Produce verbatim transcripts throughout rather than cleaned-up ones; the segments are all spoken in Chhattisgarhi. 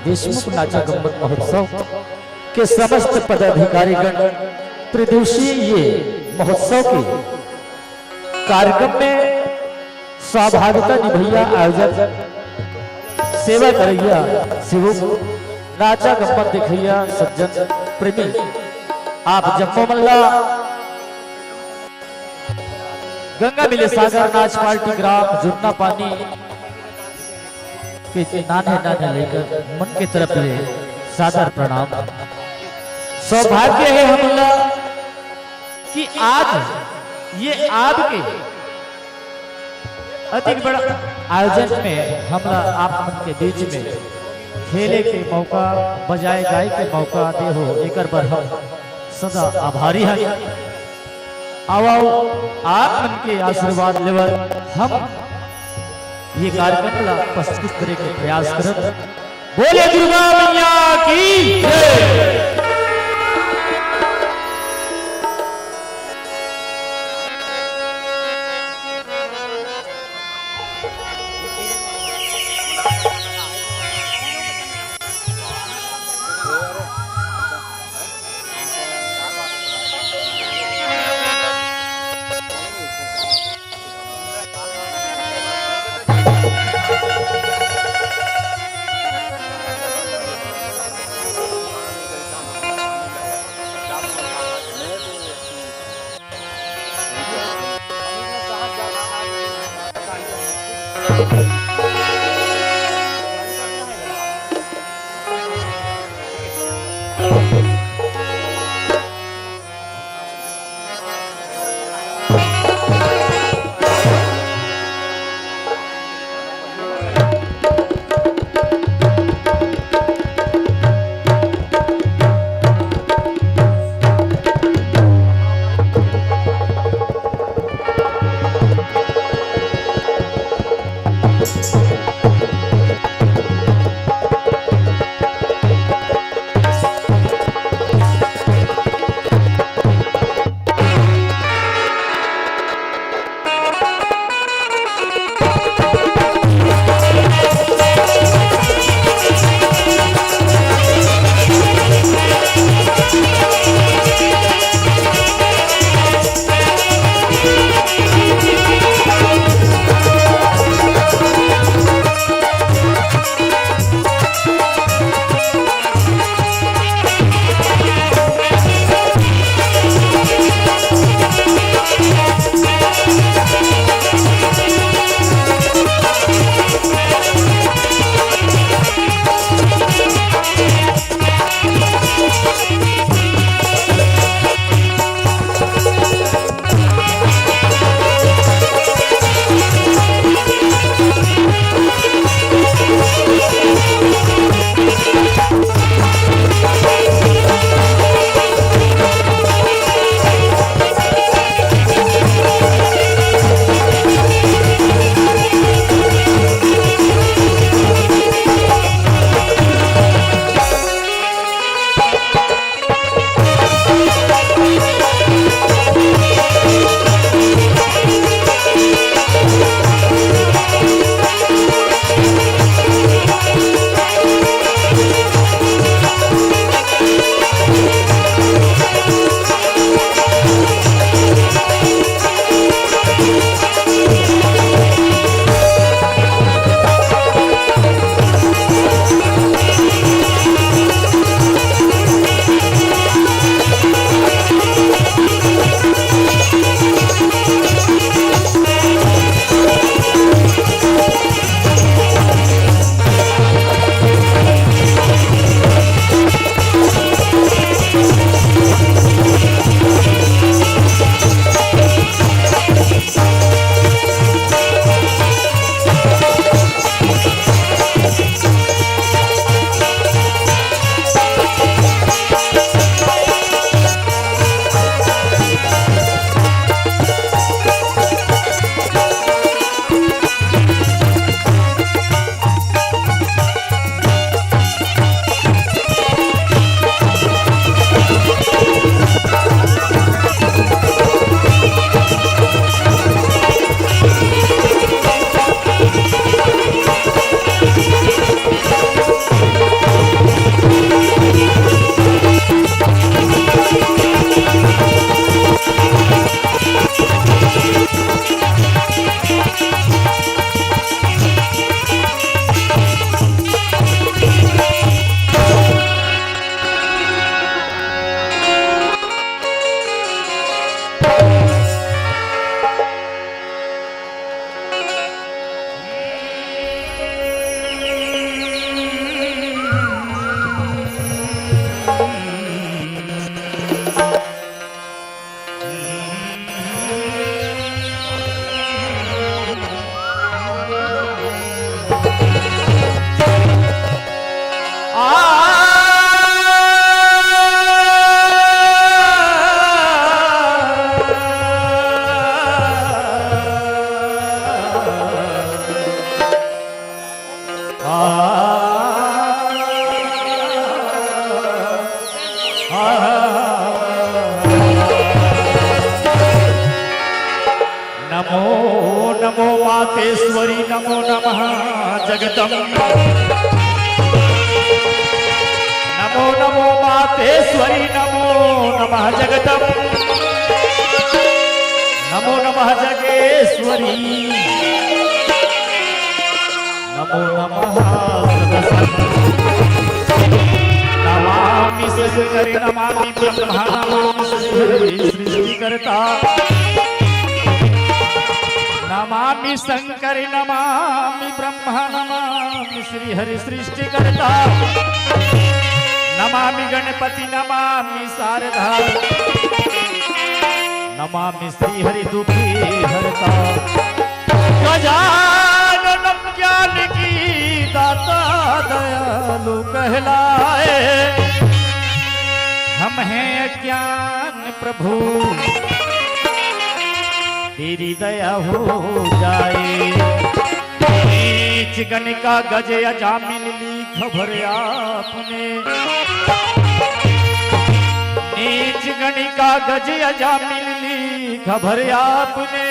देशमुख नाचा गम्मत महोत्सव के समस्त पदाधिकारीगण त्रिदिवसीय ये महोत्सव के कार्यक्रम में सहभागिता निभैया आयोजक, सेवा करैया सेवक, नाचा गम्मत देखैया सज्जन प्रेमी, आप जम्मो मन ला गंगा मिले सागर नाच पार्टी ग्राम जुन्ना पानी के नान्हे नान्हे लइका मन के तरफ ले सादर प्रणाम। सौभाग्य हे हमला कि आज ये आपके अतिक बड़ा आयोजन में हमला आप मन के बीच में खेले के मौका, बजाए गाए के मौका दे हो, एकर बर हम सदा आभारी हन। आओ, आओ, आप मन के आशीर्वाद लेवत हम ये कार्यक्रम ला प्रस्तुत करे के प्रयास करत। बोले दुर्गा मैया की जय। नमो मातेश्वरी, नमो नमः जगदम्ब। नमो नमो मातेश्वरी, नमो नमः जगदम्ब। नमो नमः जगेश्वरी। नमो नमः सदसंग। नमामि शंकर, नमामि ब्रह्मा, नमामि सृष्टिकर्ता। नमामि शंकर, नमामि ब्रह्मा, नमामि श्री हरि सृष्टिकर्ता। नमामि गणपति, नमामि शारदा। नमामि श्री हरि दुखी हरता। गजानन ज्ञान की दाता दयालु कहलाए। हम हैं अज्ञान प्रभु, तेरी दया हो जाए। नीच गणिका गज अजामिल लीख भर आपने। नीच गणिका गज अजामिल लीख भर आपने।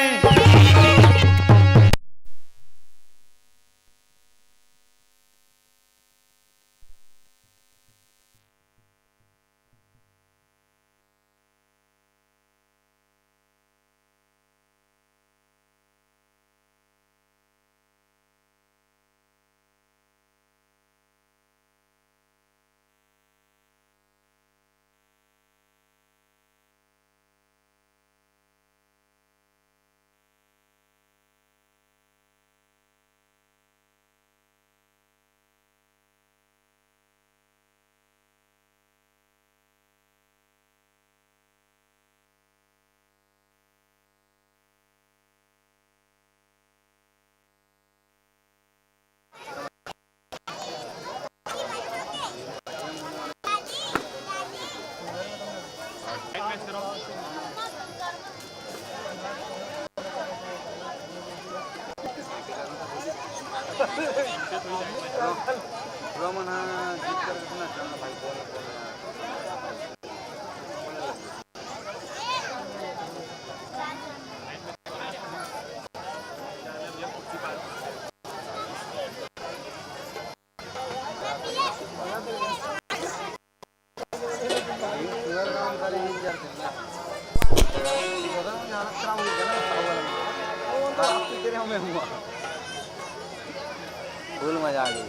फुल मजा आ गई।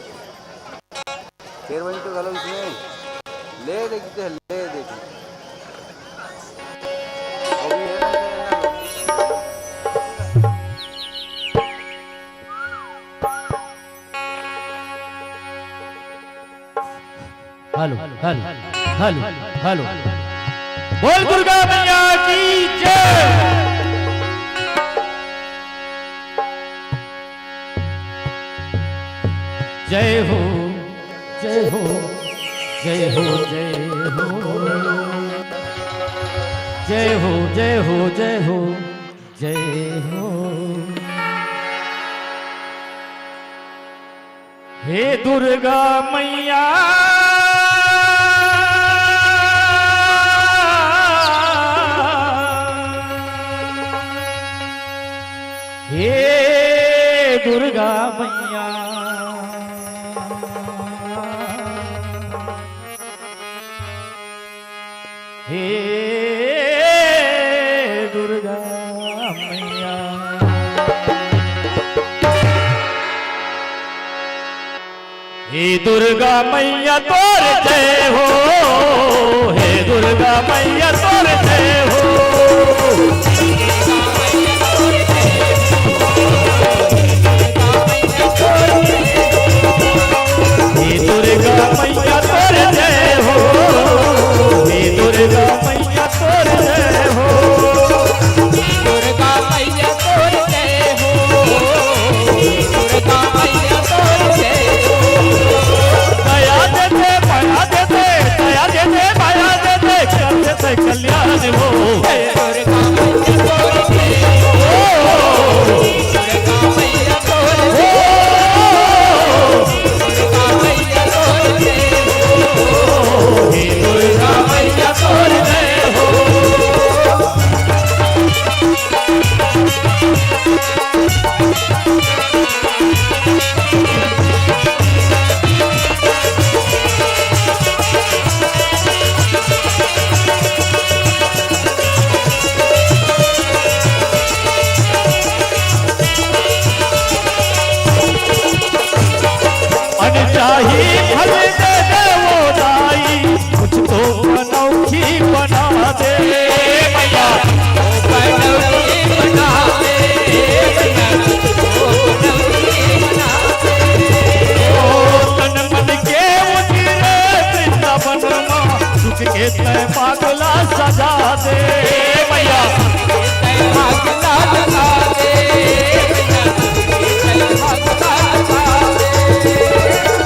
फिर वही तो गलो इसमें ले देखते हैं, ले देखते। Hello, hello, hello, hello. बोल दुर्गा मैया की जय। जय हो, जय हो, जय हो, जय हो। जय हो, जय हो, जय हो, जय हो। हे दुर्गा मैया, हे दुर्गा मैया, हे दुर्गा मैया। हे दुर्गा मैया तोर जय हो, हे दुर्गा मैया तोर जय हो। हे दुर्गा मैया तोर जय हो, हे दुर्गा मैया तोर जय हो। दुर्गा मैया तोर जय हो, दुर्गा मैया तोर जय हो। दया दे दे, माया दे दे, दया दे दे, माया दे दे, कर दे दे कल्याण हो। ए तैं पागला सजा दे। ए भैया, ए तैं पागला सजा दे। ए भैया, ए तैं पागला सजा दे।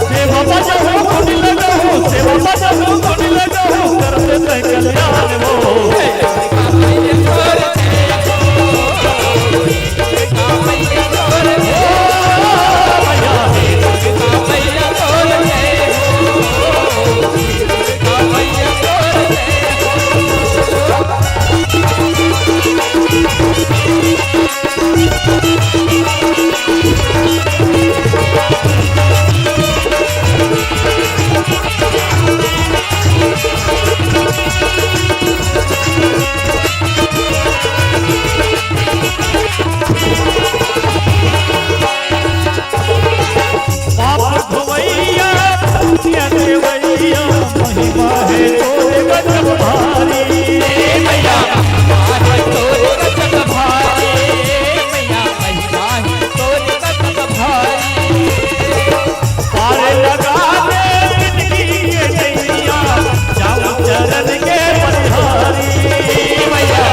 सेवा बजाहूँ गुण लगाहूँ, सेवा बजाहूँ गुण लगाहूँ, करते तैं कल्याण हो। पाप धोवैया, पुण्य देवैया, महिमा हे तोरे गजब भारी। हे भैया, महिमा हे तोरे गजब भारी। हे भैया, महिमा हे तोरे गजब भारी। पार लगा दे जिंदगी के नैया, जाऊं चरण के बलिहारी। भैया,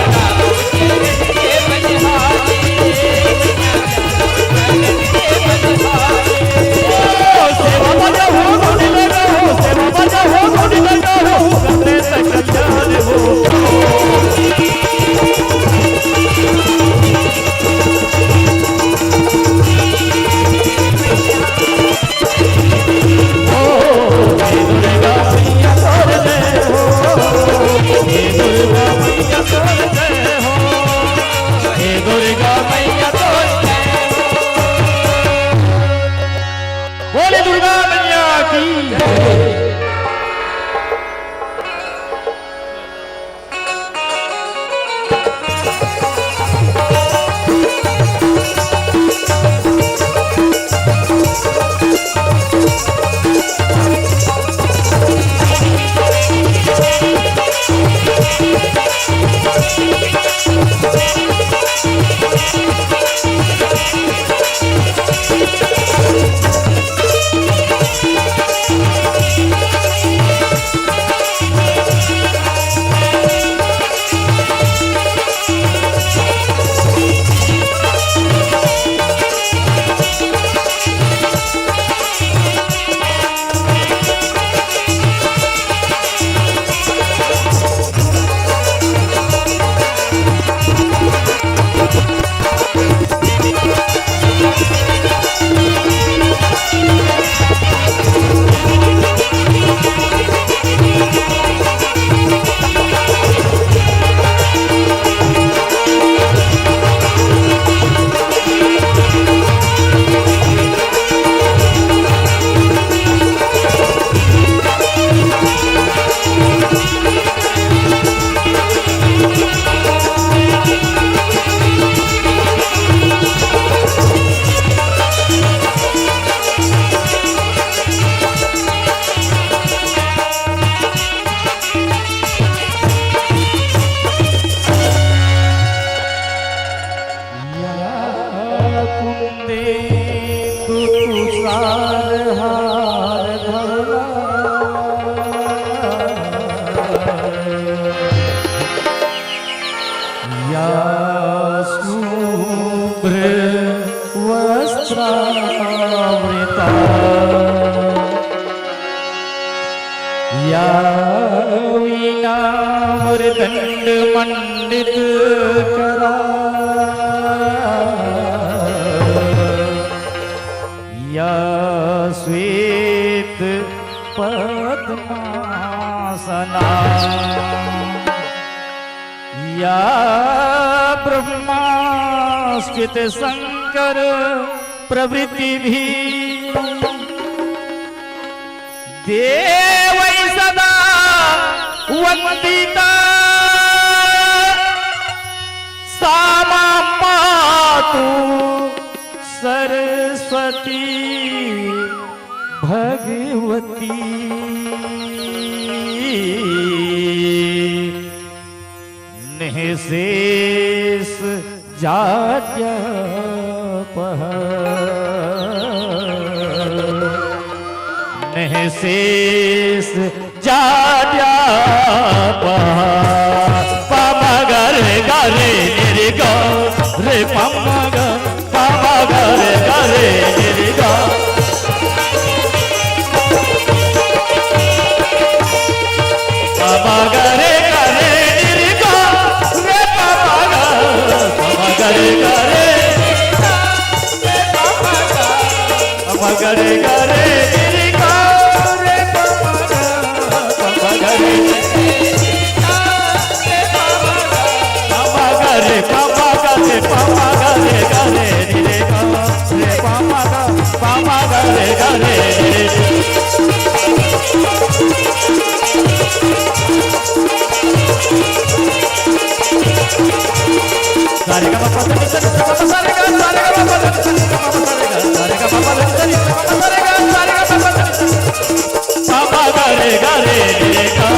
बोले दुर्गा मैया की। या कुंदेंदु तुषारहार धवला, या शुभ्र वस्त्रावृता, या वीणावरदंड मंडित करा, या श्वेत पद्मासना, या ब्रह्मास्थित शंकर प्रभृति भी देवै सदा वंदिता। सा मां पातु सरस्वती भगवती। निःशेष जाड्यापहर, निःशेष जाड्यापहर। पा, पा, मा, गा, रे, गा, रे, नि, रे, गा, रे, पा, मा, गा, पा, मा, गा, रे, गा, रे, नि, रे, गा। पा, मा, गा, रे, गा, रे, नि, रे, गा, रे, पा, मा, गा, पा, मा, गा, रे, गा, रे। पा, मा, गा, रे, गा, रे, नि, रे, गा, रे, पा, मा, गा, पा, मा, गा, रे, पा, मा, गा, रे, पा, मा, गा, रे, पा, मा, गा, रे, गा, रे, नि, रे, गा, रे, पा, मा, गा, पा, मा, गा, रे, गा, रे, नि, रे। सा रे गा मा पा धा नि सा नि सा गा मा पा धा रे गा, सा रे गा मा पा धा नि सा नि सा गा मा पा धा रे गा, सा रे गा मा पा धा रे गा, सा रे गा मा पा धा रे गा। पा मा गा रे गा रे रे गा,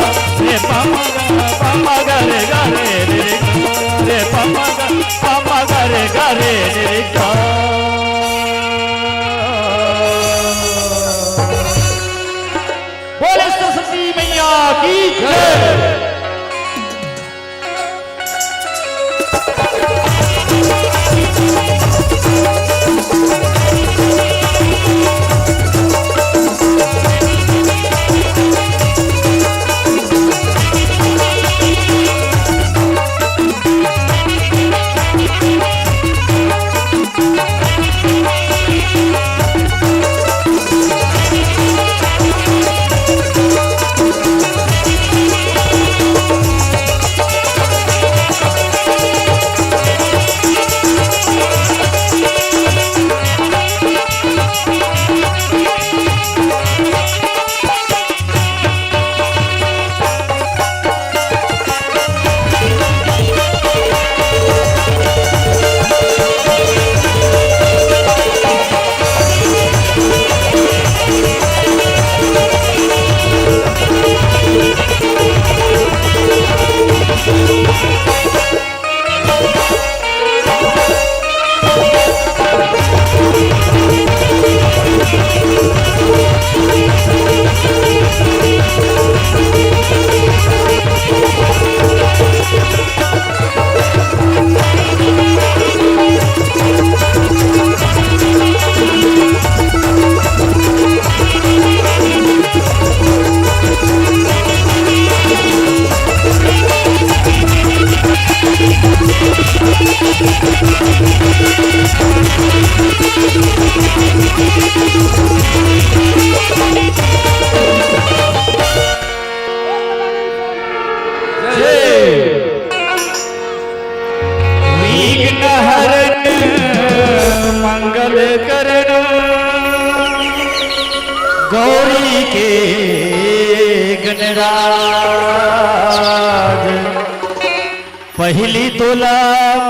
रे पा मा गा, पा मा गा रे गा रे रे गा, रे पा मा गा, पा मा गा रे गा रे रे गा। बोले सरस्वती मैया की जय। विघ्न हरण मंगल करण, गौरी के गणराज। पहिली तोला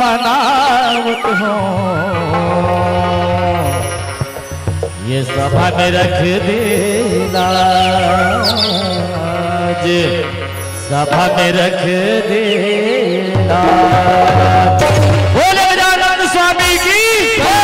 मनावत हों, ये सभा में रख दे लाज, सभा में रख दे लाज। बोले गजानन स्वामी की जय।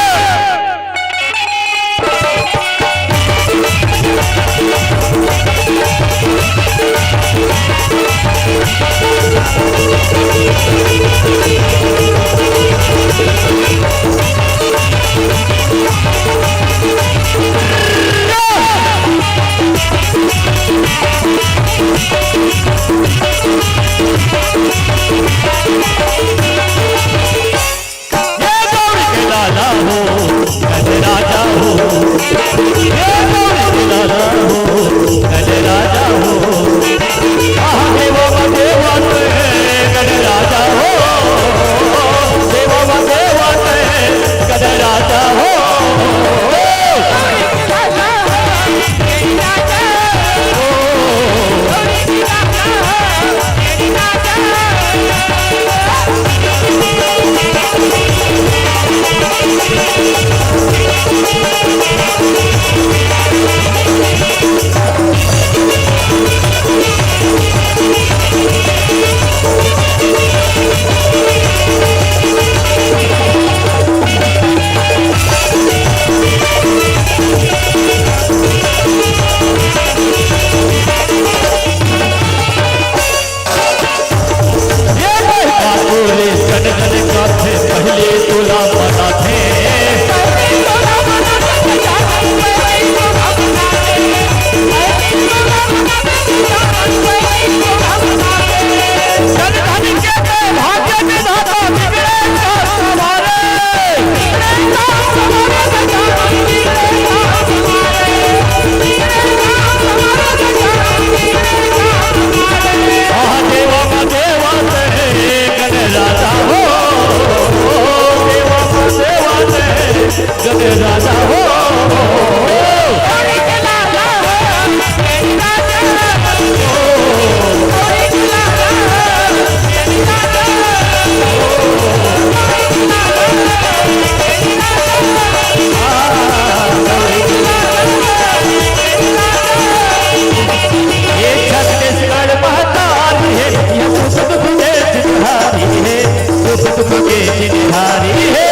हारी हे।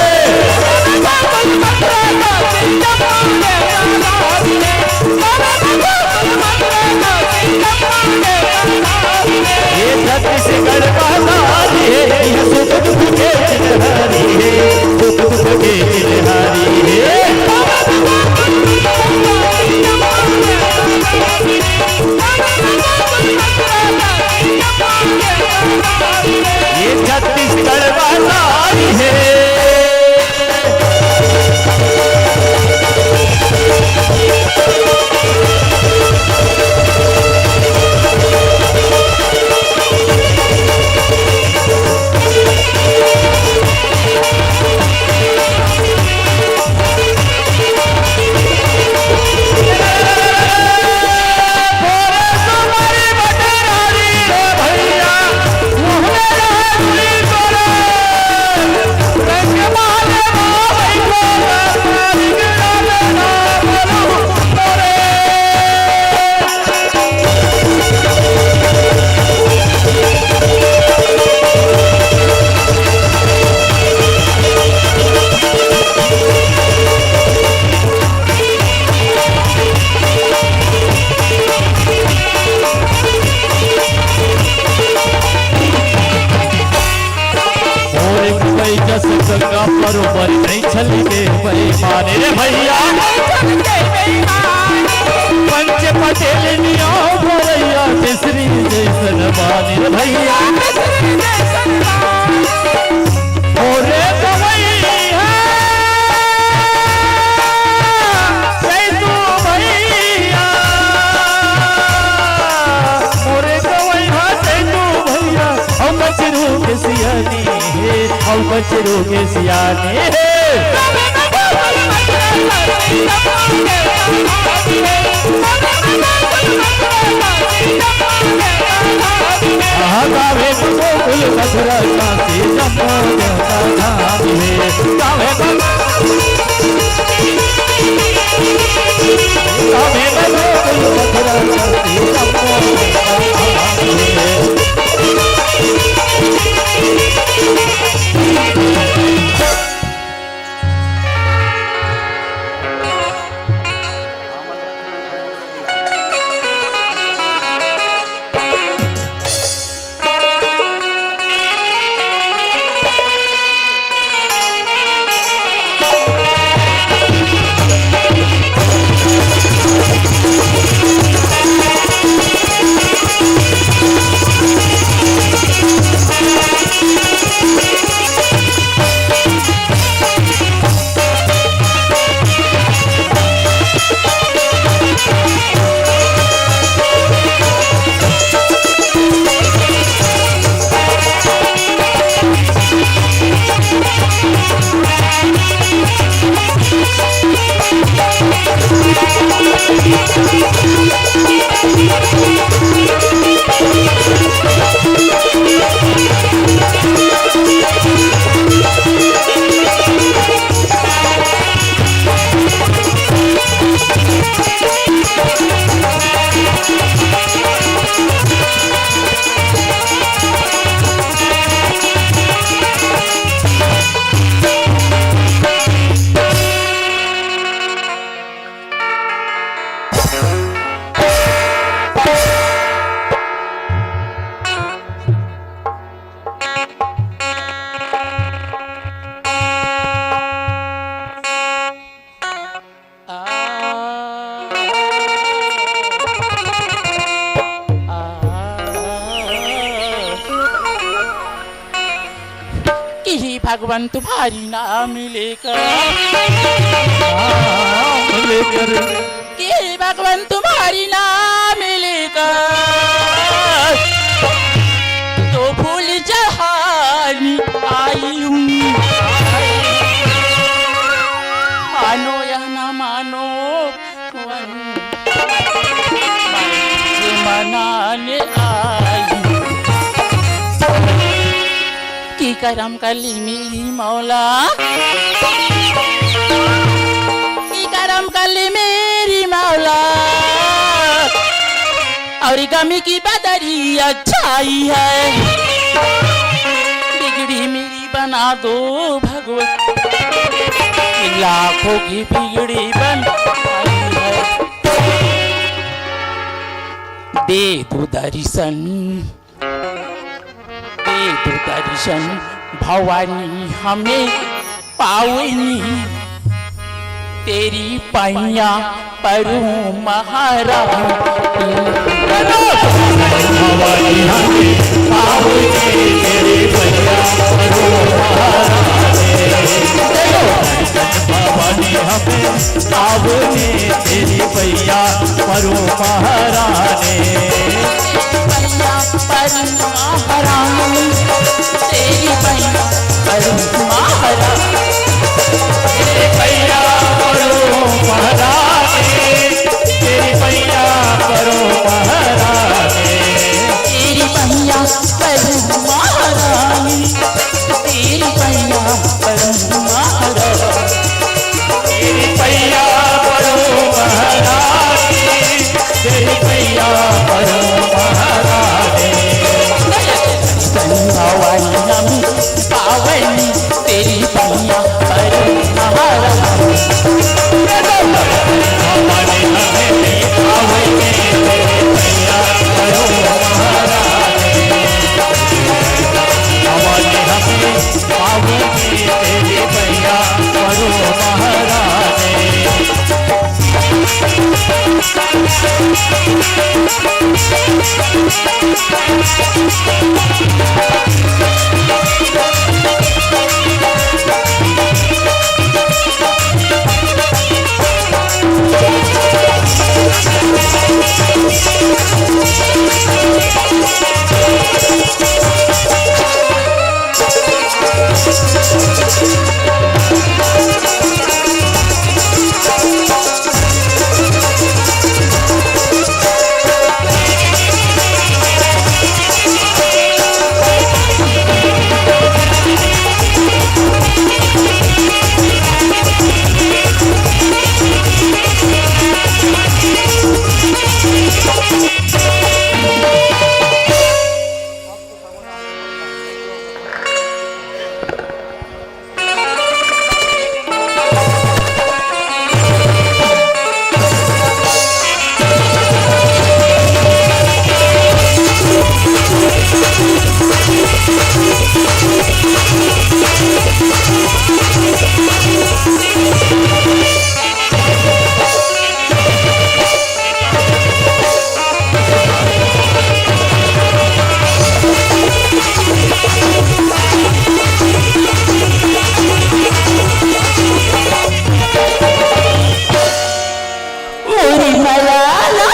ये छत्तीसगढ़ महतारी हे, ये सुख दुख के चिन्हारी हे, सुख दुख के चिन्हारी हे। ये छत्तीसगढ़ महतारी हे। मोरे गवई जस गंगा परोपर, नहीं छल के बेईमान रे भैया। पंच पटेल निया भरैया, केसरी जैसन बानी रे भैया। मोरे गवई है सैतू भैया, मोरे गवई है सैतू भैया। अउ बछरू के सियानी हे, अउ बछरू के सियानी हे। आहा, गावे गोकुल मथुरा काशी जम्मो जगत धाम हे। गावे कि हे भगवान तुम्हारी नाम लेकर, नाम लेकर। कि हे भगवान तुम्हारी नाम लेकर तो फूल चढ़ाने आई हूँ। मानो या ना मानो, मनाने आई। कि करम कर ली मेरी मौला, कि करम कर ली मेरी मौला, और गमी की बदरिया छाई है। बिगड़ी मेरी बना दो भगवती, लाखों की बिगड़ी बनाई है। दे दो दर्शन, दे दो दर्शन भवानी हमें पावनी, तेरी पैया परूं महारानी। भवानी हमें पावनी, तेरी पैया परूं महारानी। भवानी हमें पावनी, तेरी पैया परूं महारानी। पैया परूं महारानी, तेरी पैया परूं महारानी। तेरी पैया परूं महारानी, तेरी पैया परूं महारानी। तेरी पैया परूं महारानी, तेरी पैया परूं महारानी। तेरी पैया परूं महारानी, तेरी पैया परूं महारानी। भवानी हमें पावनी, तेरी पैया परूं महारानी। भवानी हमें पावनी, तेरी पैया परूं महारानी। भवानी हमें पावनी, तेरी पैया परूं महारानी। मोरी मया ला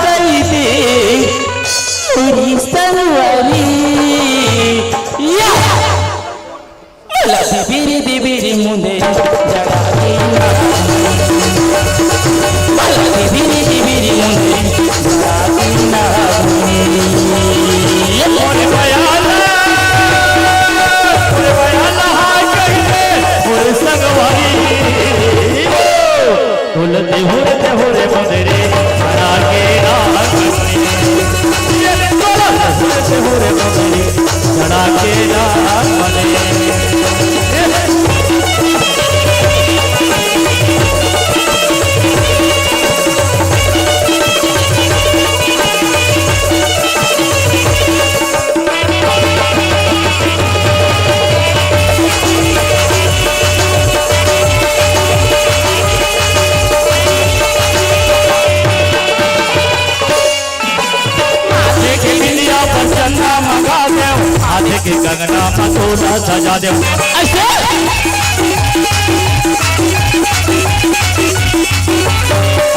कई दे, मोरी संगवारी। या! मला दिबिरी दिबिरी मुंदे जड़ा दीना। मला दिबिरी दिबिरी मुंदे जड़ा दीना। मोरे बयाला, मोरे बयाला हाय कहिते, मोरे संगवारी। ढोल देहुर देहुर मुंदरी, जड़ा के राग बने। ढोल देहुर देहुर मुंदरी, जड़ा के राग बने। माथे के बिंदिया पर चंदा मंगा देव, हाथे के कंगना म तोला सजा देव। ऐसे?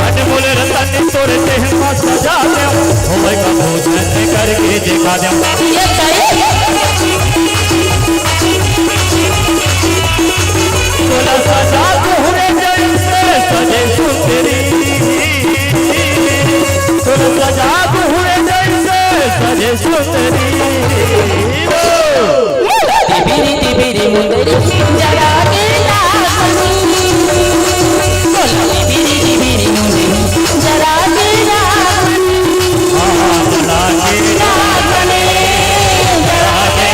अनमोल रतन तोरे देह म सजा देव, होवे का भोजन करके देखा देव। ये सही। तोला सजा तोहरे जैसे सजे सुंदरी। तोला सजा तोहरे जैसे सजे सुंदरी। तिबिरी तिबिरी मुंदरी जड़ा के रागनी। तोला तिबिरी तिबिरी मुंदरी जड़ा के रागनी। जड़ा के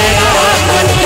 रागनी।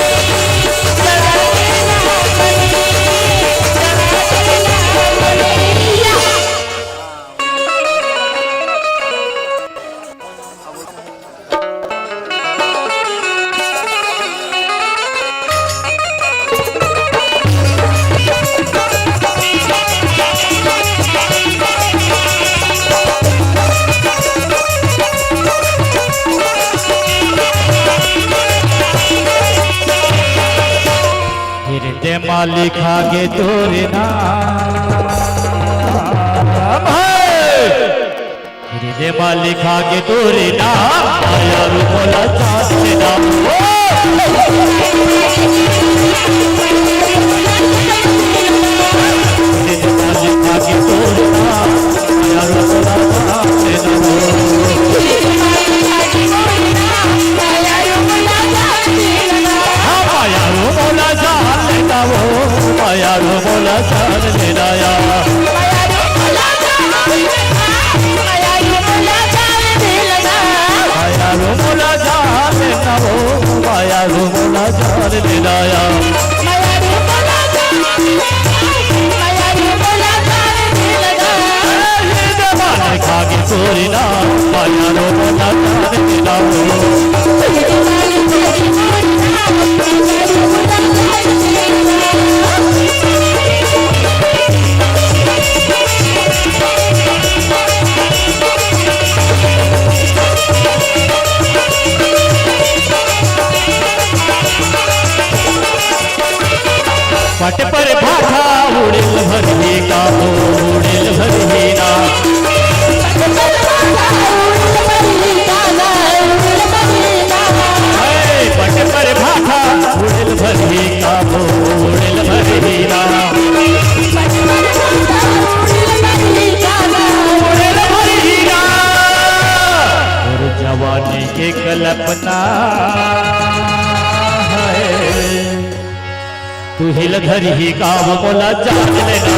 लिखा के तोरे नाम हे। रे मालिक आगे तोरे नाम, माया रू मोला जान लेना। ओ! रे मालिक आगे तोरे नाम, माया रू मोला जान लेना। हाँ, माया रू मोला जान लेना वो, माया रू मोला जान लेना या। माया रू मोला जान लेना वो, माया रू मोला जान लेना या। ए, ये जमाने खा के तोरी ना, माया रू मोला जान लेना वो। पट पर भाठा उड़ेल भरही का, उड़ेल भरही ना। हे, पट पर भाठा उड़ेल भरही का, उड़ेल भरही ना। उड़ेल भरही ना। और जवानी के कल्पना हे। तू हिल धरही गाँव मोला जान लेना।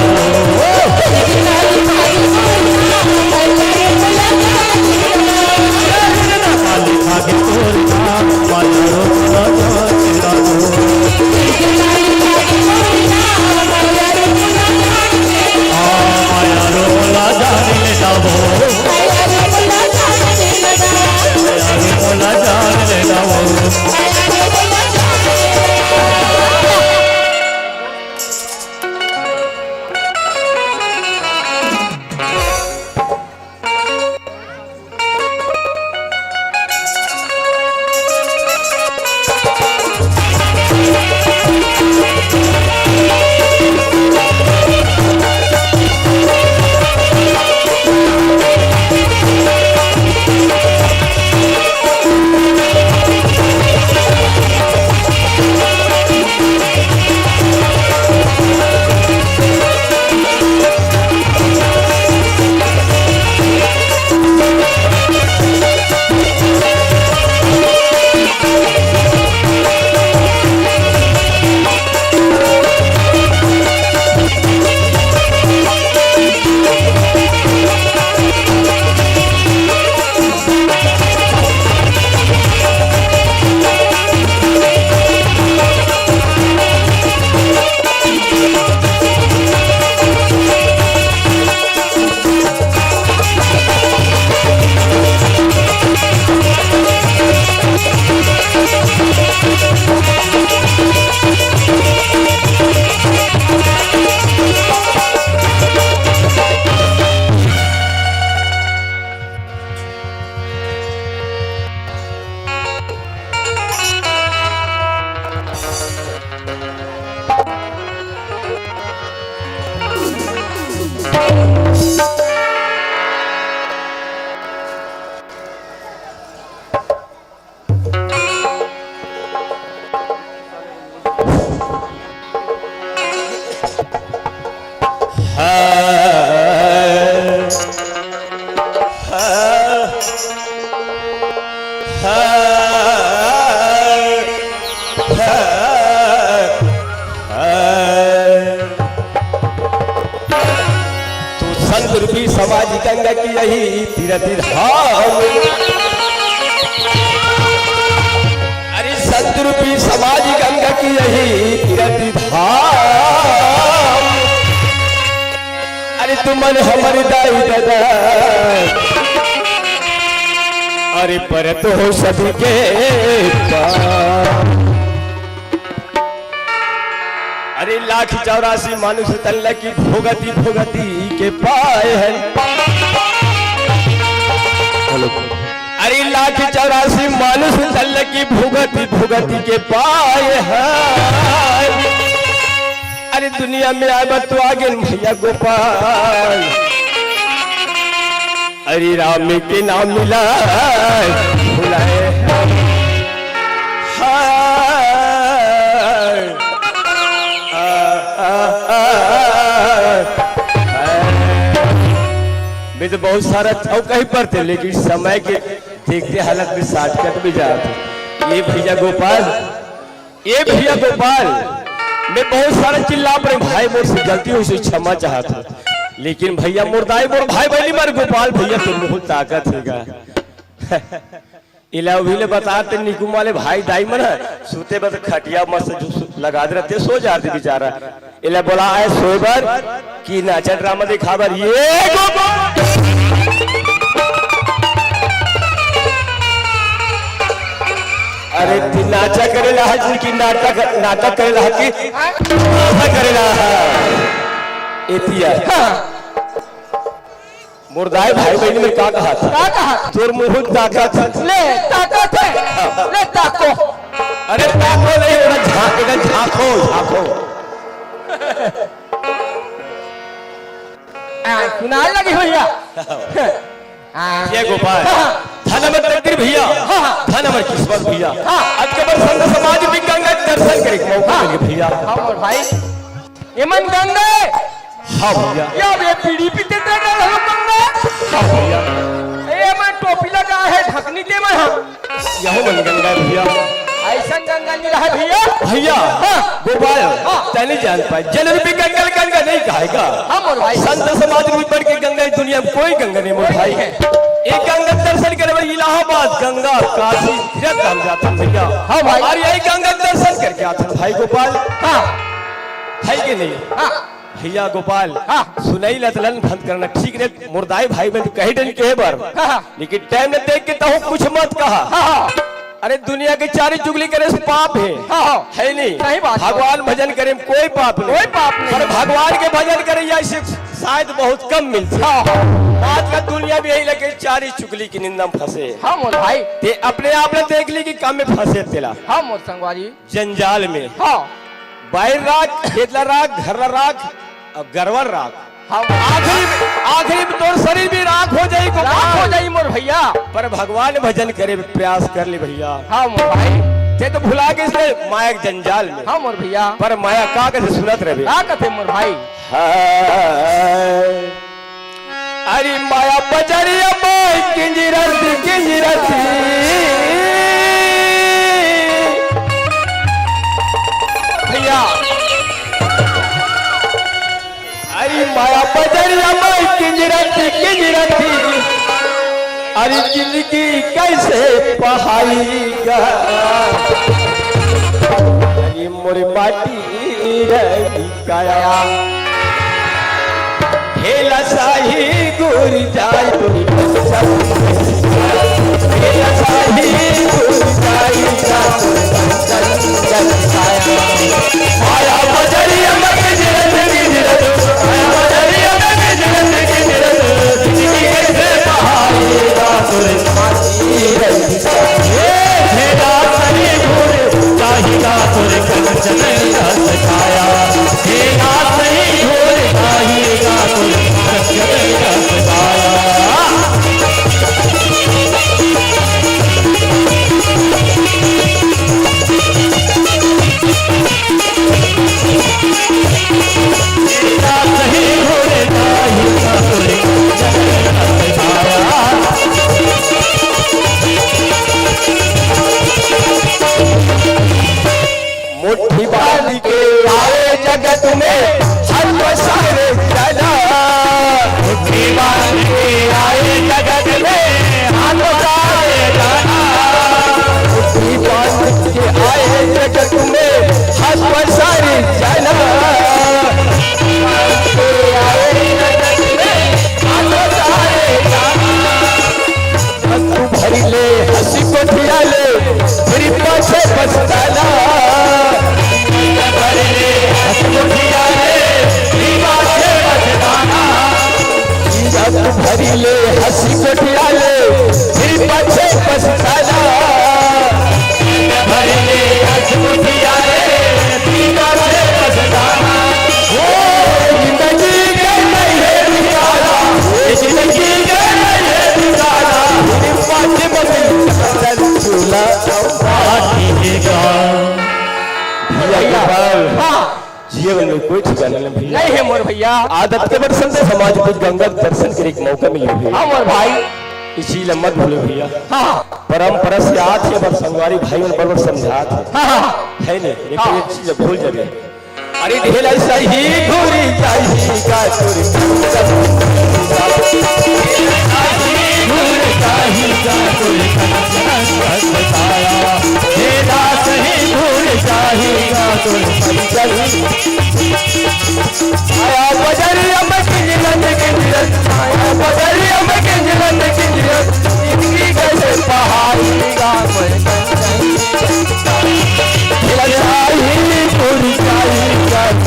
तू संत रूपी समाज गंगा की यही तीरथ धाम। अरे संत रूपी समाज गंगा की यही तीरथ धाम। अरे तुमन हमर दाई ददा, अरे परत हो सभी के पार। अरे लाख चौरासी मानुष तन ल की भोगति भोगति के पाए हन। हेलो। अरे लाख चौरासी मानुष तन ल की भोगति भोगति के पाए हन। दुनिया में आए बर तो आ गेन भैया गोपाल। अरे राम के नाम मिला भुलाए। हाय। आ, आ, आ, आ, हाय। मैं तो बहुत सारा अउ कहीं पर थे, लेकिन समय के देखते हालत में shortcut में जात हे। ये भैया गोपाल, ए भैया गोपाल, मैं बहुत सारा चिल्ला पड़े भाई, मोर से गलती होइस, क्षमा चाहत हंव। लेकिन भैया मोर दाई, मोर भाई बहिनी, मोर गोपाल भैया तो बहुत ताकत हे गा। एला अभी ले बता ते निकुम वाले भाई दाई मन ह, सुते बर खटिया मस्त जो सु-, लगा दे रहिथे, सो जाथे बेचारा। एला बोलाए हे सोए बर कि नाचा ड्रामा दिखाए बर? ये गोपाल। अरे ती नाचा करे ला हस कि नाटक, नाटक करे ला हस कि नाटक करे ला हस? एतिया। हाँ। मोर दाई भाई बहिनी में का कहा था? का कहा? तोर मुंह ताकत। ले, ताकत हे। ले, ताको। अरे ताको नहीं, ओला झांक, एला झांको, झांको। आ, सुनाए लगी भैया। हाँ। ये गोपाल, हाँ, हाँ। धन हमर तकदीर भैया, हाँ, हाँ। धन हमर किस्मत भैया। हाँ। आज के बार संत समाज भी गंगा के दर्शन करे के मौका हाँ। मिल गया भैया। हाँ, मोर भाई। ये मन गंगा। हाँ भैया। ये अब ये पीढ़ी पीते दे रहे हो गंगा। हाँ भैया। ये मन टोपी लगा हे, ढकनी दे मन हम। यहो मन गंगा हे भैया। अइसन गंगा नहीं रहा भैया। भैया, हाँ। गोपाल, हाँ। तैं नहीं जान पाए। जल रूपी गंगा ल गंगा नहीं कहाय गा। हाँ, मोर भाई। संत समाज रूपी बन के गंगा इस दुनिया में कोई गंगा नहीं, मोर कोई भाई। नहीं है। एक गंगा दर्शन करे बर इलाहाबाद, गंगा, काशी, तीर्थ धाम जाथन भैया। हाँ, भाई। अउ यही गंगा दर्शन करके आथन भाई गोपाल। हाँ। है कि नहीं? हाँ। भैया गोपाल, हाँ। सुनई ल त लन बंद करना, ठीक नहीं? मोर दाई भाई बहिनी कहे डन कहे बर। हाँ, हाँ। लेकिन time ल देख के तहूँ कुछ मत कहा। हाँ, हाँ। अरे दुनिया के चारी चुगली करे से पाप हे। हाँ, हाँ। है नहीं? सही बात हे। भगवान भजन करे में कोई पाप नहीं। कोई पाप नहीं। पर भगवान के भजन करे या इसे शायद बहुत कम मिलथे। हाँ, हाँ। आजकल दुनिया में यही लगे चारी चुगली की निंदा में फंसे। हाँ, मोर भाई। ते अपने आप ल देख ली कि काम में फंसे तेला। हाँ, मोर संगवारी। जंजाल में। हाँ। बाहिर राख, खेत ला राख, घर ला राख, अउ गरवा ल राख। हाँ। आखिरी में, आखिरी में तोर शरीर भी राख हो जाही, राख हो जाही मोर भैया। पर भगवान भजन करे प्रयास कर ले भैया। हाँ मोर भाई। ते तो भुला गे इसने माया के जंजाल में। हाँ मोर भैया। पर माया का कथे सुनत रहे। का कथे मोर भाई? हाँ। अरे माया बजरिया में किंजरत, किंजरत। भैया। अरे माया बजरिया में किंजरत, किंजरत। अरे जिंदगी कैसे पहाई गा। अरे मोर माटी रही काया। हे लसाही गोरी जाय गोरी कंचन। हे लसाही गोरी जाय जाय कंचन जन छाया। माया बजरिया में गिरत गिरत, माया बजरिया में गिरत गिरत, जिंदगी कैसे बहाई रात रे माटी रही। हे भेदा सही घोर चाहिदा तोर कंचन रस छाया। भेदा सही घोर चाहिदा तोर कंचन रस छाया। भैया गोपाल, हाँ। जीवन में कोई ठिकाना नहीं भैया। नहीं है मोर भैया। आदत के बरसन से समाज कुछ गंगा दर्शन करे एक मौका मिले भैया। हाँ मोर भाई। इसी ला मत भूले भैया। हाँ। परंपरा से आत हे, पर संगवारी भाई मन बरोबर समझात हे। हाँ, हाँ। है नहीं, एक हाँ। एक चीज भूल जाबे। अरे ढेला सही घूरी जाही का तोर आया बजरिया में किंजरत, किंजरत, आया बजरिया में किंजरत, किंजरत, जिंदगी कैसे पहाड़ी का कोई कंचन। लड़ाई, लड़ाई, लड़ाई।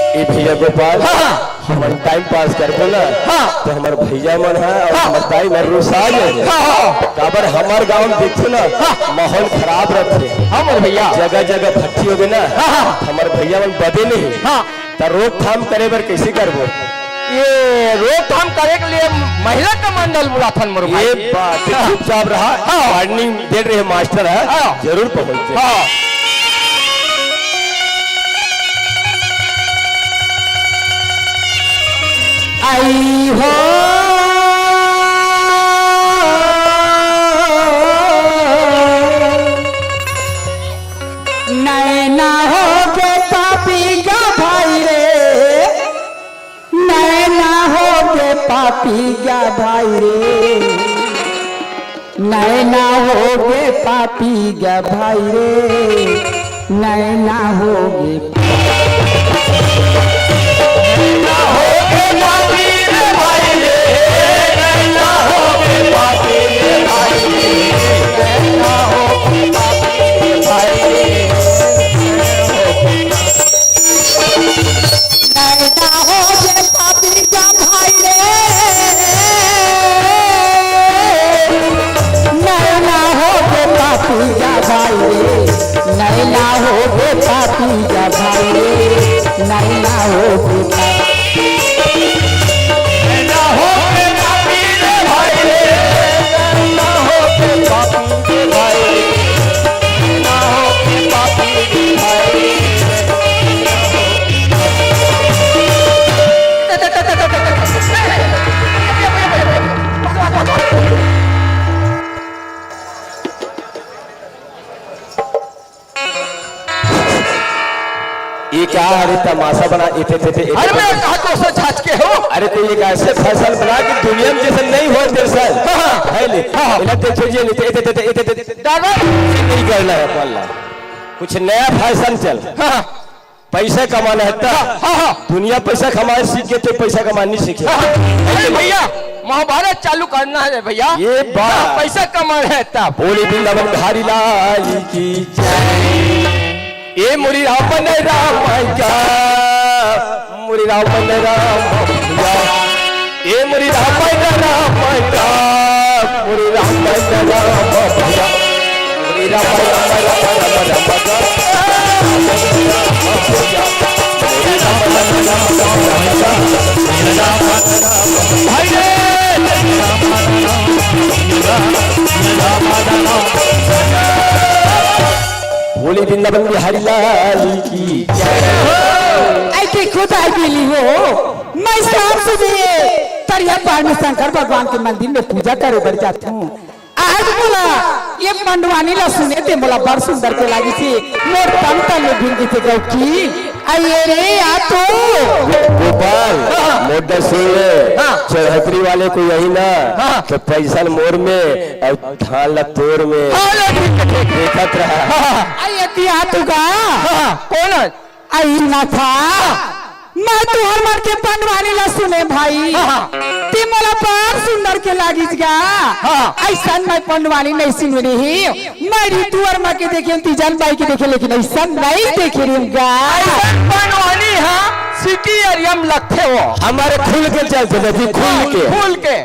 ए भैया गोपाल, हाँ, हाँ। हमन टाइम पास करबो ना, हाँ। तो हमर भैया मन ह और हाँ। हमर दाई मन रुसा जाही। हाँ, हाँ। काबर हमर गांव में देखथे ना, हाँ। माहौल खराब रथे। हाँ, मोर भैया। जगह जगह भट्ठी होगे ना, हाँ, हाँ। हमर भैया मन बदे नहीं। हाँ। त रोकथाम करे बर कइसे करबो? ये रोकथाम करे के लिए महिला कमांडर बुलाथन मोर भाई। ये बात है, हाँ। चुपचाप रहा। हाँ। वार्निंग दे रहे मास्टर है, हाँ। जरूर पहुंचे। हाँ। आई हो नैना हो के पापी का भाई रे, नैना हो के पापी का भाई रे, नैना हो के पापी का भाई रे, नैना हो के नैना हो गे पापी जा भाई रे, नैना हो गे पापी जा भाई रे, नैना हो गे पापी। नैना हो गे पापी रे भाई रे, नैना हो गे पापी रे भाई रे, नैना हो गे पापी रे भाई रे। ये क्या हरे तमाशा बना, इते, इते, इते, इते, अरे मैं कहा तो से छाछ के हो। अरे कोई एक ऐसे फैशन बना कि दुनिया में जैसे नहीं हो दर्शन। हाँ, हाँ। है ले। हाँ, हाँ। इला देखे जी, इते, इते, इते, इते, इते, इते, दादा। नहीं करना है पल्ला। कुछ नया फैशन चल। हाँ, हाँ। पैसा कमाना है तब। हाँ, हाँ, हाँ। दुनिया पैसा कमाए सीख के तो पैसा कमाना नहीं सीखे। हाँ, हाँ। अरे भैया, महाभारत चालू करना है भैया। ये बात। हाँ, पैसा कमाना है तब। बोली वृंदावन बिहारी लाल की जय। ए मुरी राम ने राम का, मुरी राम ने राम भैया। ए मुरी राम ने राम का, मुरी राम ने राम भैया। मुरी राम, राम, राम, राम, राम, राम। बोली वृंदावन बिहारी लाल की जय। ऐ देखो ताई बेली हो, मैं शाम सुबह तरिया पार में शंकर भगवान के मंदिर में पूजा करे बर जात हूँ। आज मोला ये पंडवानी ला सुने ते मोला बड़ सुंदर के लागिस हे। मोर तन तन में भिंग गिस हे गौकी। अये रे आ तो। गोपाल, हाँ। मोर डर सुन ले। हाँ। चौहतरी वाले को यही ना, हाँ। तो पैसा मोर में और धान ला तोर में। हाँ, ले, ठीक है, ठीक है। देखत रहा। हाँ, हाँ। अये ती आ तू का? हाँ, हाँ। कौन है? अई ना था, मैं तुहर मन के पंडवानी ला सुने भाई। हाँ, हाँ। ते मोला बड़ सुंदर के लागिस गा। हाँ। अइसन मैं पंडवानी नहीं सुने रही। मैं ऋतु वर्मा के देखे, तीजन बाई के देखे, लेकिन अइसन नहीं देखे रही गा। अइसन पंडवानी हाँ, सिटी एरिया में लगथे हो। हमर खुल के चलथे, देखी, खुल के। खुल के।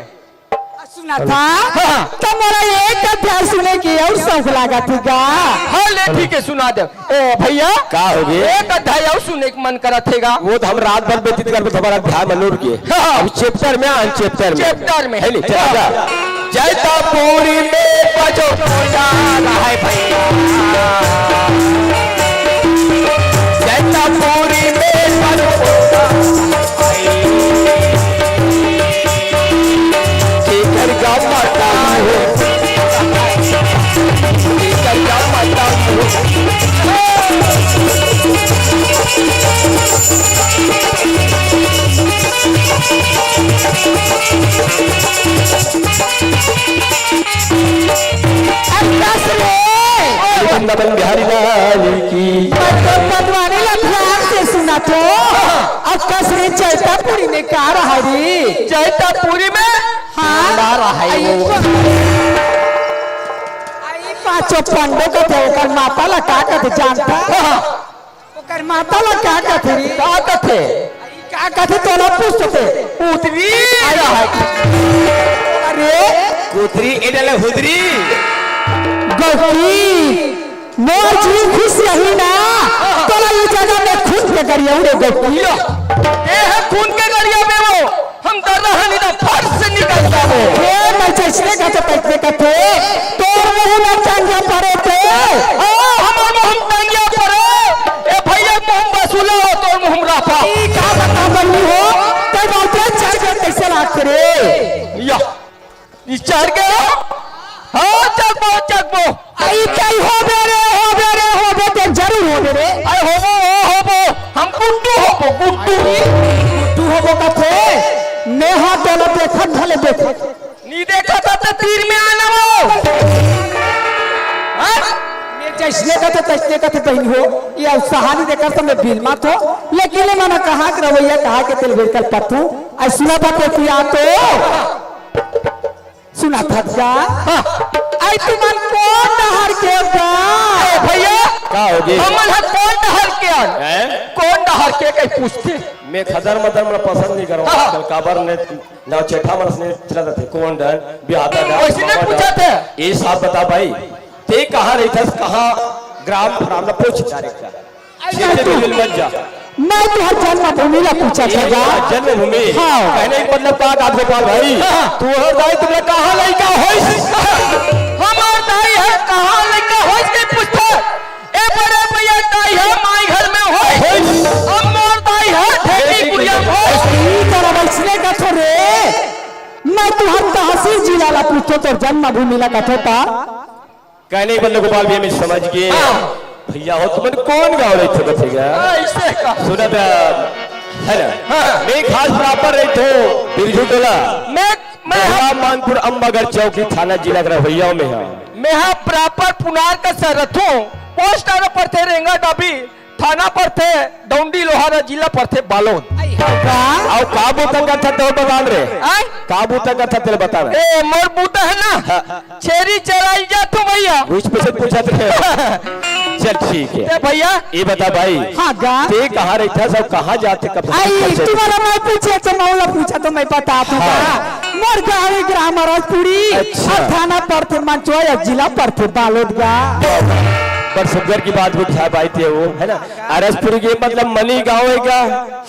सुना था? हाँ। त मोला एक अध्याय सुने के अउ शौक लागत हे गा। हाँ, ले ठीक हे, सुना दे। ए भैया, का होगे? एक अध्याय अउ सुने के मन करत हे गा। वो तो हम रात भर व्यतीत करबे तुम्हारा अध्याय में लूट के। हाँ। अब chapter में, अन chapter में। Chapter में। हे ले, चला जा। हाँ। जैतापुरी में बजो पुराना है भैया। जैतापुरी में बजो पुराना है। केकर गाँव माता हो, केकर गाँव माता हो। अरे बस रे। वृंदावन बिहारी लाल की। पत-, पतवारी ला ध्यान से सुना तो। अब कस रे चैतापुरी में का रहा रे? चैतापुरी में हाँ। का रहा है आई वो? पा-, आई पाँचों पंडो कथे, ओकर माता ला का कथे जानता? हाँ। ओकर माता ला का कथे रे? का कथे? का कथे तोला पूछते? उतरी। अरे। अरे। कुतरी, ए डले हुदरी। गौरी, मोर जी खुश रही ना, तोला ये जगह में खून के गरिया उड़े गौरी। ए है खून के गरिया में वो, हम दर्रा हनी ना फट से निकल जाबो। ए, मैं जैसने का तो तैसने का थे, तोर मुंह में टांगिया पड़े थे। ओ, हमर मुंह में टांगिया पड़े। ए भैया, मुंह में बसूला हो, तोर मुंह में राफा। ई का बता बनी हो, ते बोलते चल के कैसे रात करे? या, ई चढ़ गए हो? हाँ, चकबो, चकबो। आई कई होबे रे, होबे रे, होबे ते जरूर होबे रे। अरे होबो, हो, होबो। हम गुड्डू होबो, गुड्डू। गुड्डू होबो कथे? नेहा तोला देखत हले देखत। नी देखा था तो तीर में आना वो। हाँ? ये जैसने का तो तैसने का तो बहन हो, ये उत्साहानी देखा तो मैं बिलमा तो, लेकिन ये मना कहा कि रवैया कहा के तेल बेरकल पत्तू, ऐसना बात होती आ तो। सुना था का? हाँ। आई तुमन कोन डहर के हो गा? ए भैया, का होगे? हमन ह कोन डहर के अन? हैं? कोन डहर के कहीं पूछते? मैं खदर मदर मन पसंद नहीं करूँ हाँ। आजकल, काबर ने ना चेठा मन से चला जाते, कोन डहर, बिहाता डहर, वैसे नहीं मामा पूछा डहर। थे। ये साफ बता भाई, ते कहाँ रहिथस, कहाँ ग्राम फराम ला पूछ डायरेक्ट का। अरे सीधे तू, बिल्कुल मत जा। मैं तुहर जन्मभूमि ला पूछा था ए, गा। जन्मभूमि? हाँ। कहने का मतलब का, राजगोपाल भाई? हाँ। तुहर दाई तुमला कहाँ लइका होइस? हमार दाई ह कहाँ लइका होइस के पूछथे? ए बड़े भैया, दाई ह माई घर में होइस। होइस। अब मोर दाई ह ढेकी कुरिया में होइस। ई तरह वैसने का थोरे। मैं तुहर तहसील जिला ला पूछथों, तोर जन्मभूमि ला कथों ता। कहने का मतलब गोपाल भैया मैं समझ गे। हाँ। भैया हो तुमन कोन गाँव रहिथो कथे गा? हाँ, ऐसे का। सुना था, है ना? हाँ। मैं खास proper रहिथों बिरजू टोला। मैं, मैं भैया मानपुर अम्बागढ़ चौकी थाना जिला के रवैया में है। मैं हाँ proper पुनार का सर रहिथों। Post आना पड़थे रेंगा डाबी। थाना परथे डौंडी लोहारा, जिला परथे बालोद। आई हो का? अउ का बूता करथा तेला बता रे। आय? का बूता करथा तेला बता रे। ए, मोर बूता है ना, हाँ। छेरी चराई जाथों भैया। कुछ पीछे पूछत रहे। चल ठीक है। ए भैया। ये बता भाई। हाँ गा। ते कहाँ रहिथस अउ कहाँ जाथे कब? आई, तुम्हारा मैं पूछे तो मौला पूछा तो मैं बता दूंगा। हाँ। मोर गाँव ग्राम राजपुरी अच्छा। अउ थाना परथे मंचवा अउ जिला परथे बालोद गा। बड़ सुग्घर की बात उठा भाई ते वो, है ना? अरसपुरी के मतलब मनी गाँव है का?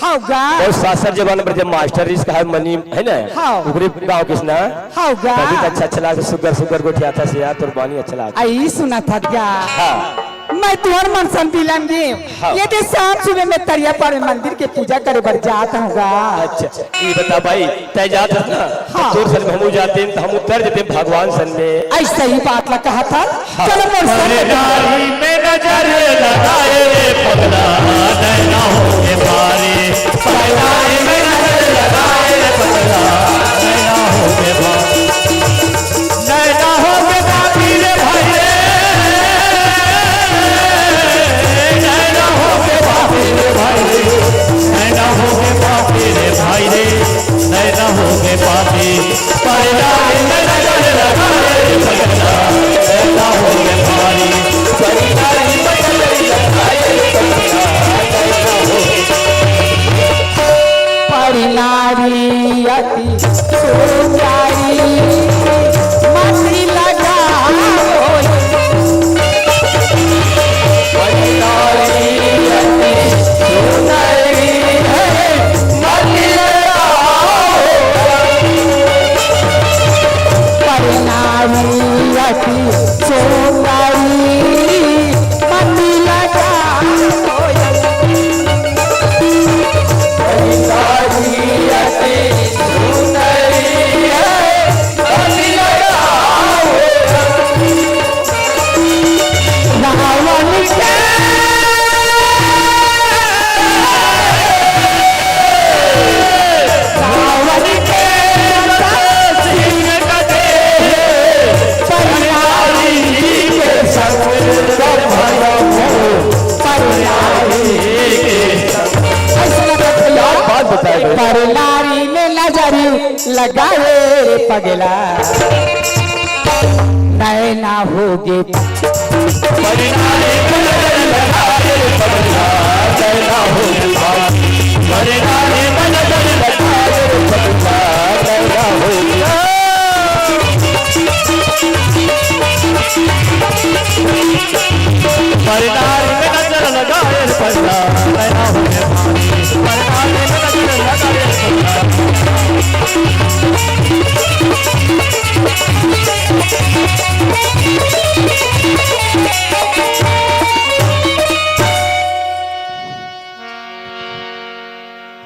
हाँ गा। अउ सासर जमाना पर जब मास्टर रिस कहा मनी, है ना? हाँ। ओकरे गाँव किसना? हाँ गा। तभी तो अच्छा, अच्छा लागथे, सुग्घर, सुग्घर गोठियाथस यार, तोर बानी अच्छा लागथे। आई सुना था गा। हाँ। मैं तुहर मन सन बिलम गे। हाँ। ये दे शाम सुबह में तरिया पार में मंदिर के पूजा करे बर जात हूँ गा। अच्छा, ये बता भाई, तै जात हस ना? हाँ। तोर सन में हमू जातेन, त हमू तर जतेन भगवान सन में। ऐसा ही बात ला कहा था। हाँ। चलो मोर सन में। पगला नैना हो के बारी, पगला नैना हो के बारी। नैना हो के बापी रे भाई रे, नैना हो के बापी रे भाई रे, नैना हो के बापी रे भाई रे, नैना हो के बापी, परिणाम में नजर लगाए भगता, नैना हो के बारी, परिणाम में नजर लगाए भगता, नैना हो के परिणारी अति सुंदरी। परनारी में नजर लगाए रे पगला, नैना होगे। परनारी में नजर लगाए रे पगला, नैना होगे। परनारी में नजर लगाए रे पगला, नैना होगे। परनारी में नजर लगाए रे पगला, नैना होगे। परनारी में नजर लगाए रे पगला।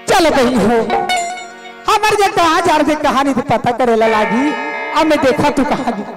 चल बहिनी हो, हमर जग कहाँ जा रहे, कहाँ नहीं, पता करे ला लागी। अब मैं देखा तू कहाँ गिर।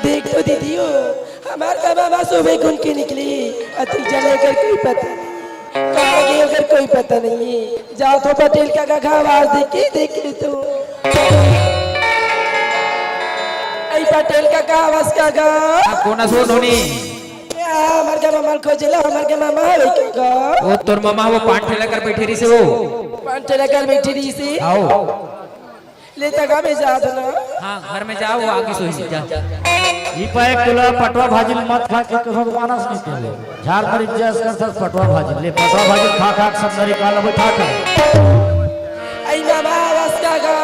देख तो दीदी हो, हमार का मामा सुबह गुन के निकली, अति जले कर कोई पता नहीं। कहाँ गए ओकर कोई पता नहीं। जाओ तो पटेल काका का आवाज देखे, देखे तो। आई पटेल काका, आवाज काका। आ, कोन असो धोनी? या, हमर के मामा ल खोजे ला, हमर के मामा हवे काका। वो तोर मामा वो पान ठेला कर बैठे रही से वो। पान ठेला कर बैठे रही से। आओ। ले तका में जात ना। हाँ, घर में जाओ, वो आगे सोई जा। ई पाए कुला पटवा भाजी मत खा के कसम मानस नहीं के। झार मरी जस कर सस पटवा भाजी। ले पटवा भाजी खा खा के सब नरी काल बैठा कर। आई मामा, आवाज काका।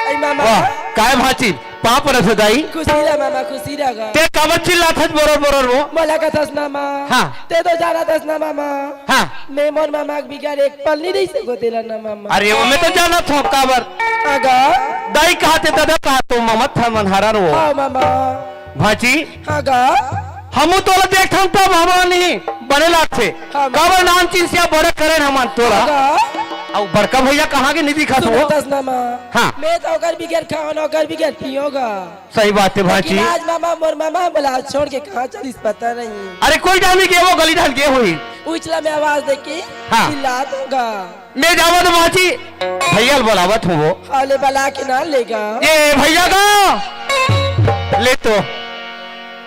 आई मामा। वाह, काय भाची, पाप रस दाई। खुशी रह मामा, खुशी रह गा। ते काबर चिल्लाथस बोरर बोरर वो? मोला कथस मामा। हाँ। ते तो जानथस ना मामा। हाँ। मैं मोर मामा के बिगर एक पल नहीं रह सको तेला ना मामा। अरे वो मैं तो जानत हूँ काबर। आगा। दाई कहाथे दादा कहा तो मामा था मन हरान वो। हाँ मामा। भाची। हाँ गा। हमू तोला देखथन तब हमन ही बने लागथे। हाँ, काबर नाम चिन्हसिया बड़े करेन हमन तोला। हाँ गा। अउ बड़का भैया कहाँ के नहीं दिखत हो? सुनतस ना माँ। हाँ। मैं तो ओकर बिगर खाओ ना, ओकर बिगर पियो गा। सही बात है भांची। लेकिन आज मामा, मोर मामा बोला छोड़ के कहाँ चलिस पता नहीं। अरे कोई जानी के वो गली ढाल के हुई। उछला में आवाज दे के हाँ। चिल्ला दूंगा। मैं जावत भांची, भैया ल बोलावत हूँ वो। हाले बला के ना लेगा। ए भैया का ले तो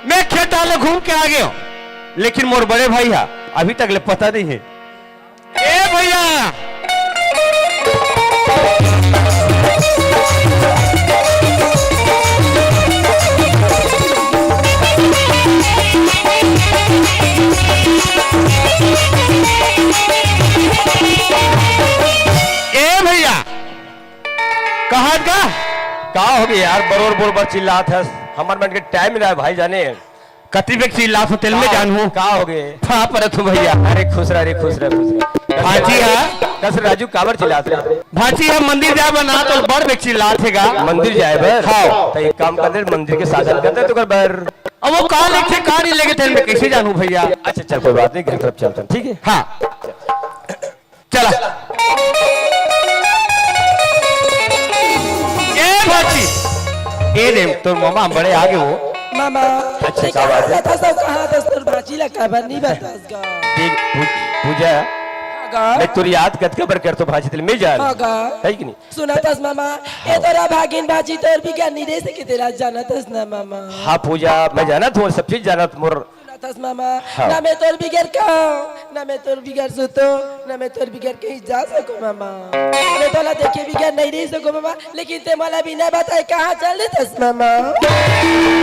मैं खेत डाले घूम के आ गया हूँ, लेकिन मोर बड़े भाई हा अभी तक ले पता नहीं है। ए भैया, ए भैया, कहाँ का? का हो गया यार, बरोर बोर बर चिल्लात हस? हमर मन के टाइम ना है भाई जाने। कति बेक चिल्लात हो तेल में का, जानहूँ। का हो गए? हाँ, परत हूँ भैया। अरे खुश रह, अरे खुश रह, खुश रह। भांची हा? कस राजू काबर चिल्लात रहे? भांची हा मंदिर जाए बर ना तो बड़ बेक चिल्लात हे गा। मंदिर जाए बर? हाँ। तो एक काम कर दे, मंदिर के साधन कर दे तो कर बर। अब वो का लेके का नहीं लेके तेल में कैसे जानहूँ भैया? अच्छा चल कोई बात नहीं, घर तरफ चलते हैं, ठीक है? हाँ। चला। ए भांची, ए दे, तोर मामा बड़े आगे हो। मामा, अच्छा, ते का बात है? कहाँ था सब, कहाँ था तोर भांची ला काबर नहीं बतास गा? देख, पू-, पूजा, हाँ गा। मैं तोर याद कतका बर करतो भांची तेल में जान। हाँ गा। है कि नहीं? सुनतस मामा, ए तोरा भागिन भांची तोर बिगर नहीं रह सके तेला जानतस ना मामा। हाँ पूजा, मैं जानत हूँ, सब चीज जानत मोर। सुनतस मामा, हाँ। ना मैं तोर बिगर खाओ, ना मैं तोर बिगर सुतो, ना मैं तोर बिगर कहीं जा सको मामा। मैं तोला देखे बिगर नहीं रह सको मामा, लेकिन ते मोला बिना बताए कहाँ चल देतस मामा?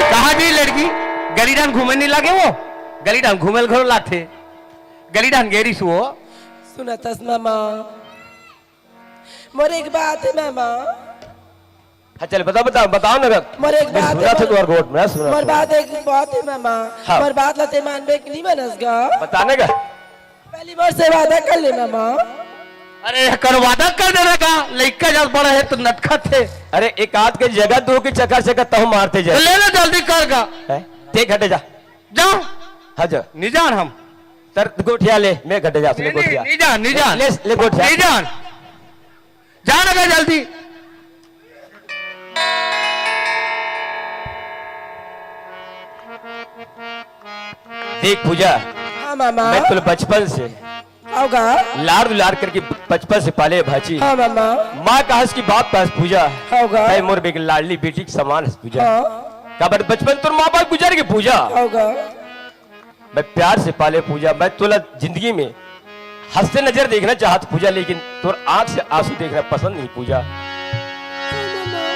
कहाँ गई लड़की? गली डान घूमे नहीं लागे वो? गली डान घूमे घरो लाथे। गली डान गेरी सुओ। सुनत हस मामा, मोर एक बात हे मामा। हाँ, चल, बताओ, बताओ, बताओ ना। मोर एक मैं बात सुना हे था मामा। तुम्हारे गोठ में, सुना मोर था। बात एक बात हे मामा। हाँ। मोर बात ला ते मानबे कि नहीं मानस गा? बताने का। पहली बार से वादा कर ले मामा। अरे, कर वादा कर देना का? लइका जब बड़ा हे तो नटखत हे। अरे, एक आध के जगह दो की चक्कर से कहता हूँ मारते जाए। तो ले ले, जल्दी कर गा। हैं? देख, हटे जा। जाओ। हाँ, जा। नहीं जान हम। तर गोठिया ले, मैं घटे जा, अपने नहीं, नहीं, गोठिया। नहीं जान, नहीं जान। ले, ले गोठिया। नहीं जान। जा ना जल्दी। देख पूजा, हाँ मामा। मैं तुला बचपन से होगा। लाड़ दुलार करके बचपन से पाले भांची। हाँ मामा। माँ कहस कि बाप कहस पूजा। होगा। तय मोर बेग लाडली बेटी के समान हस पूजा। हाँ। काबर बचपन तोर माँ बाप गुजर गे पूजा। होगा। मैं प्यार से पाले पूजा, मैं तोला जिंदगी में हंसते नजर देखना चाहत पूजा, लेकिन तोर आंख से आंसू देखना पसंद नहीं पूजा।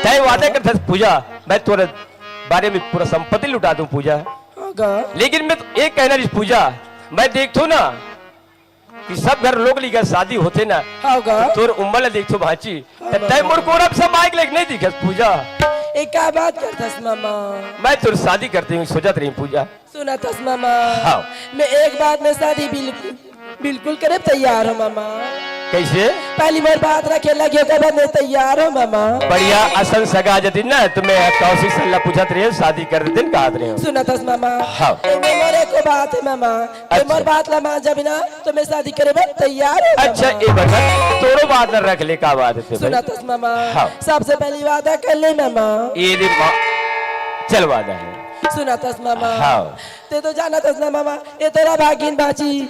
तय वादा करत हस पूजा, मैं तोरे बारे में पूरा संपत्ति लुटा दूं पूजा। होगा। लेकिन मैं तो एक कहना रहिस पूजा, मैं देखथो ना कि सब घर लोग लइका शादी होथे ना, होगा। तो तोर उम्र ला देखथो भांची, हाँ, तो तय मोर कोरा में सब माइक लेके नहीं दिखस पूजा। ए का बात करथस मामा? मैं तोर शादी करते हुए सोचत रहिस पूजा। सुनत हस मामा। हाँ। मैं एक बात में शादी बिल्कुल, बिल्कुल करे तैयार हूँ मामा। कैसे? पहली मोर बात रखे लगे, ओकर बाद मैं तैयार हूँ मामा। बढ़िया असन सगा जतिन ना, तो मैं कौशिक से ला पूछत रहे, शादी कर देते न कहत रहे हो। सुनत हस मामा। हाँ। एमे मोर एको बात हे मामा। अच्छा। मोर बात ला मान जाबे ना, तो मैं शादी करे बर तैयार हूँ अच्छा, मामा। ए बता, तोरो बात ला रख ले, का बात हे भाई? सुनत हस मामा। हाँ। सबसे पहली वादा कर ले मामा। ए रे माँ, चल वादा हे। सुनत हस मामा। हाँ। ते तो जानत हस ना मामा, ए तोरा भागिन भांची,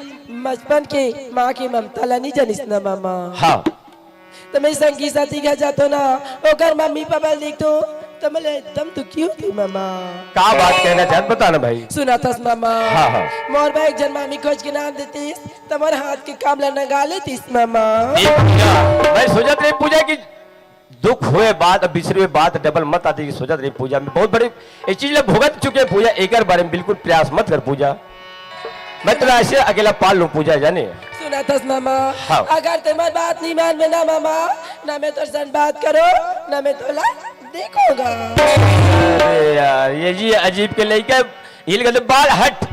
बचपन के माँ के ममता ला नहीं जानिस ना मामा। हाँ। त मैं संगी साथी घर जातो ना, ओकर मम्मी पापा ला देखतो, त मैं एकदम दुखी होती मामा। का बात कहना चाहत, बता ना भाई। सुनत हस मामा। हाँ, हाँ। मोर बर एक झन मामी खोज के लान देतिस, त मोर हाथ के काम ला नगा लेतिस मामा। ए पूजा, मैं सोचत रहे पूजा कि दुख होए बात, अब बिछड़े हुए बात डबल मत आती, सोचत रहे पूजा में बहुत बड़ी ये चीज ला भुगत चुके पूजा, एकर बारे में बिल्कुल प्रयास मत कर पूजा। मैं तोला ऐसे अकेला पाल लूं पूजा, जाने। सुनत हस मामा, हाँ। अगर ते मोर बात नहीं मानबे ना मामा, ना मैं तोर सन बात करो, ना मैं तोला देखोगा। अरे यार, ये जी अजीब के लइका, ये लइका तो बाल हट,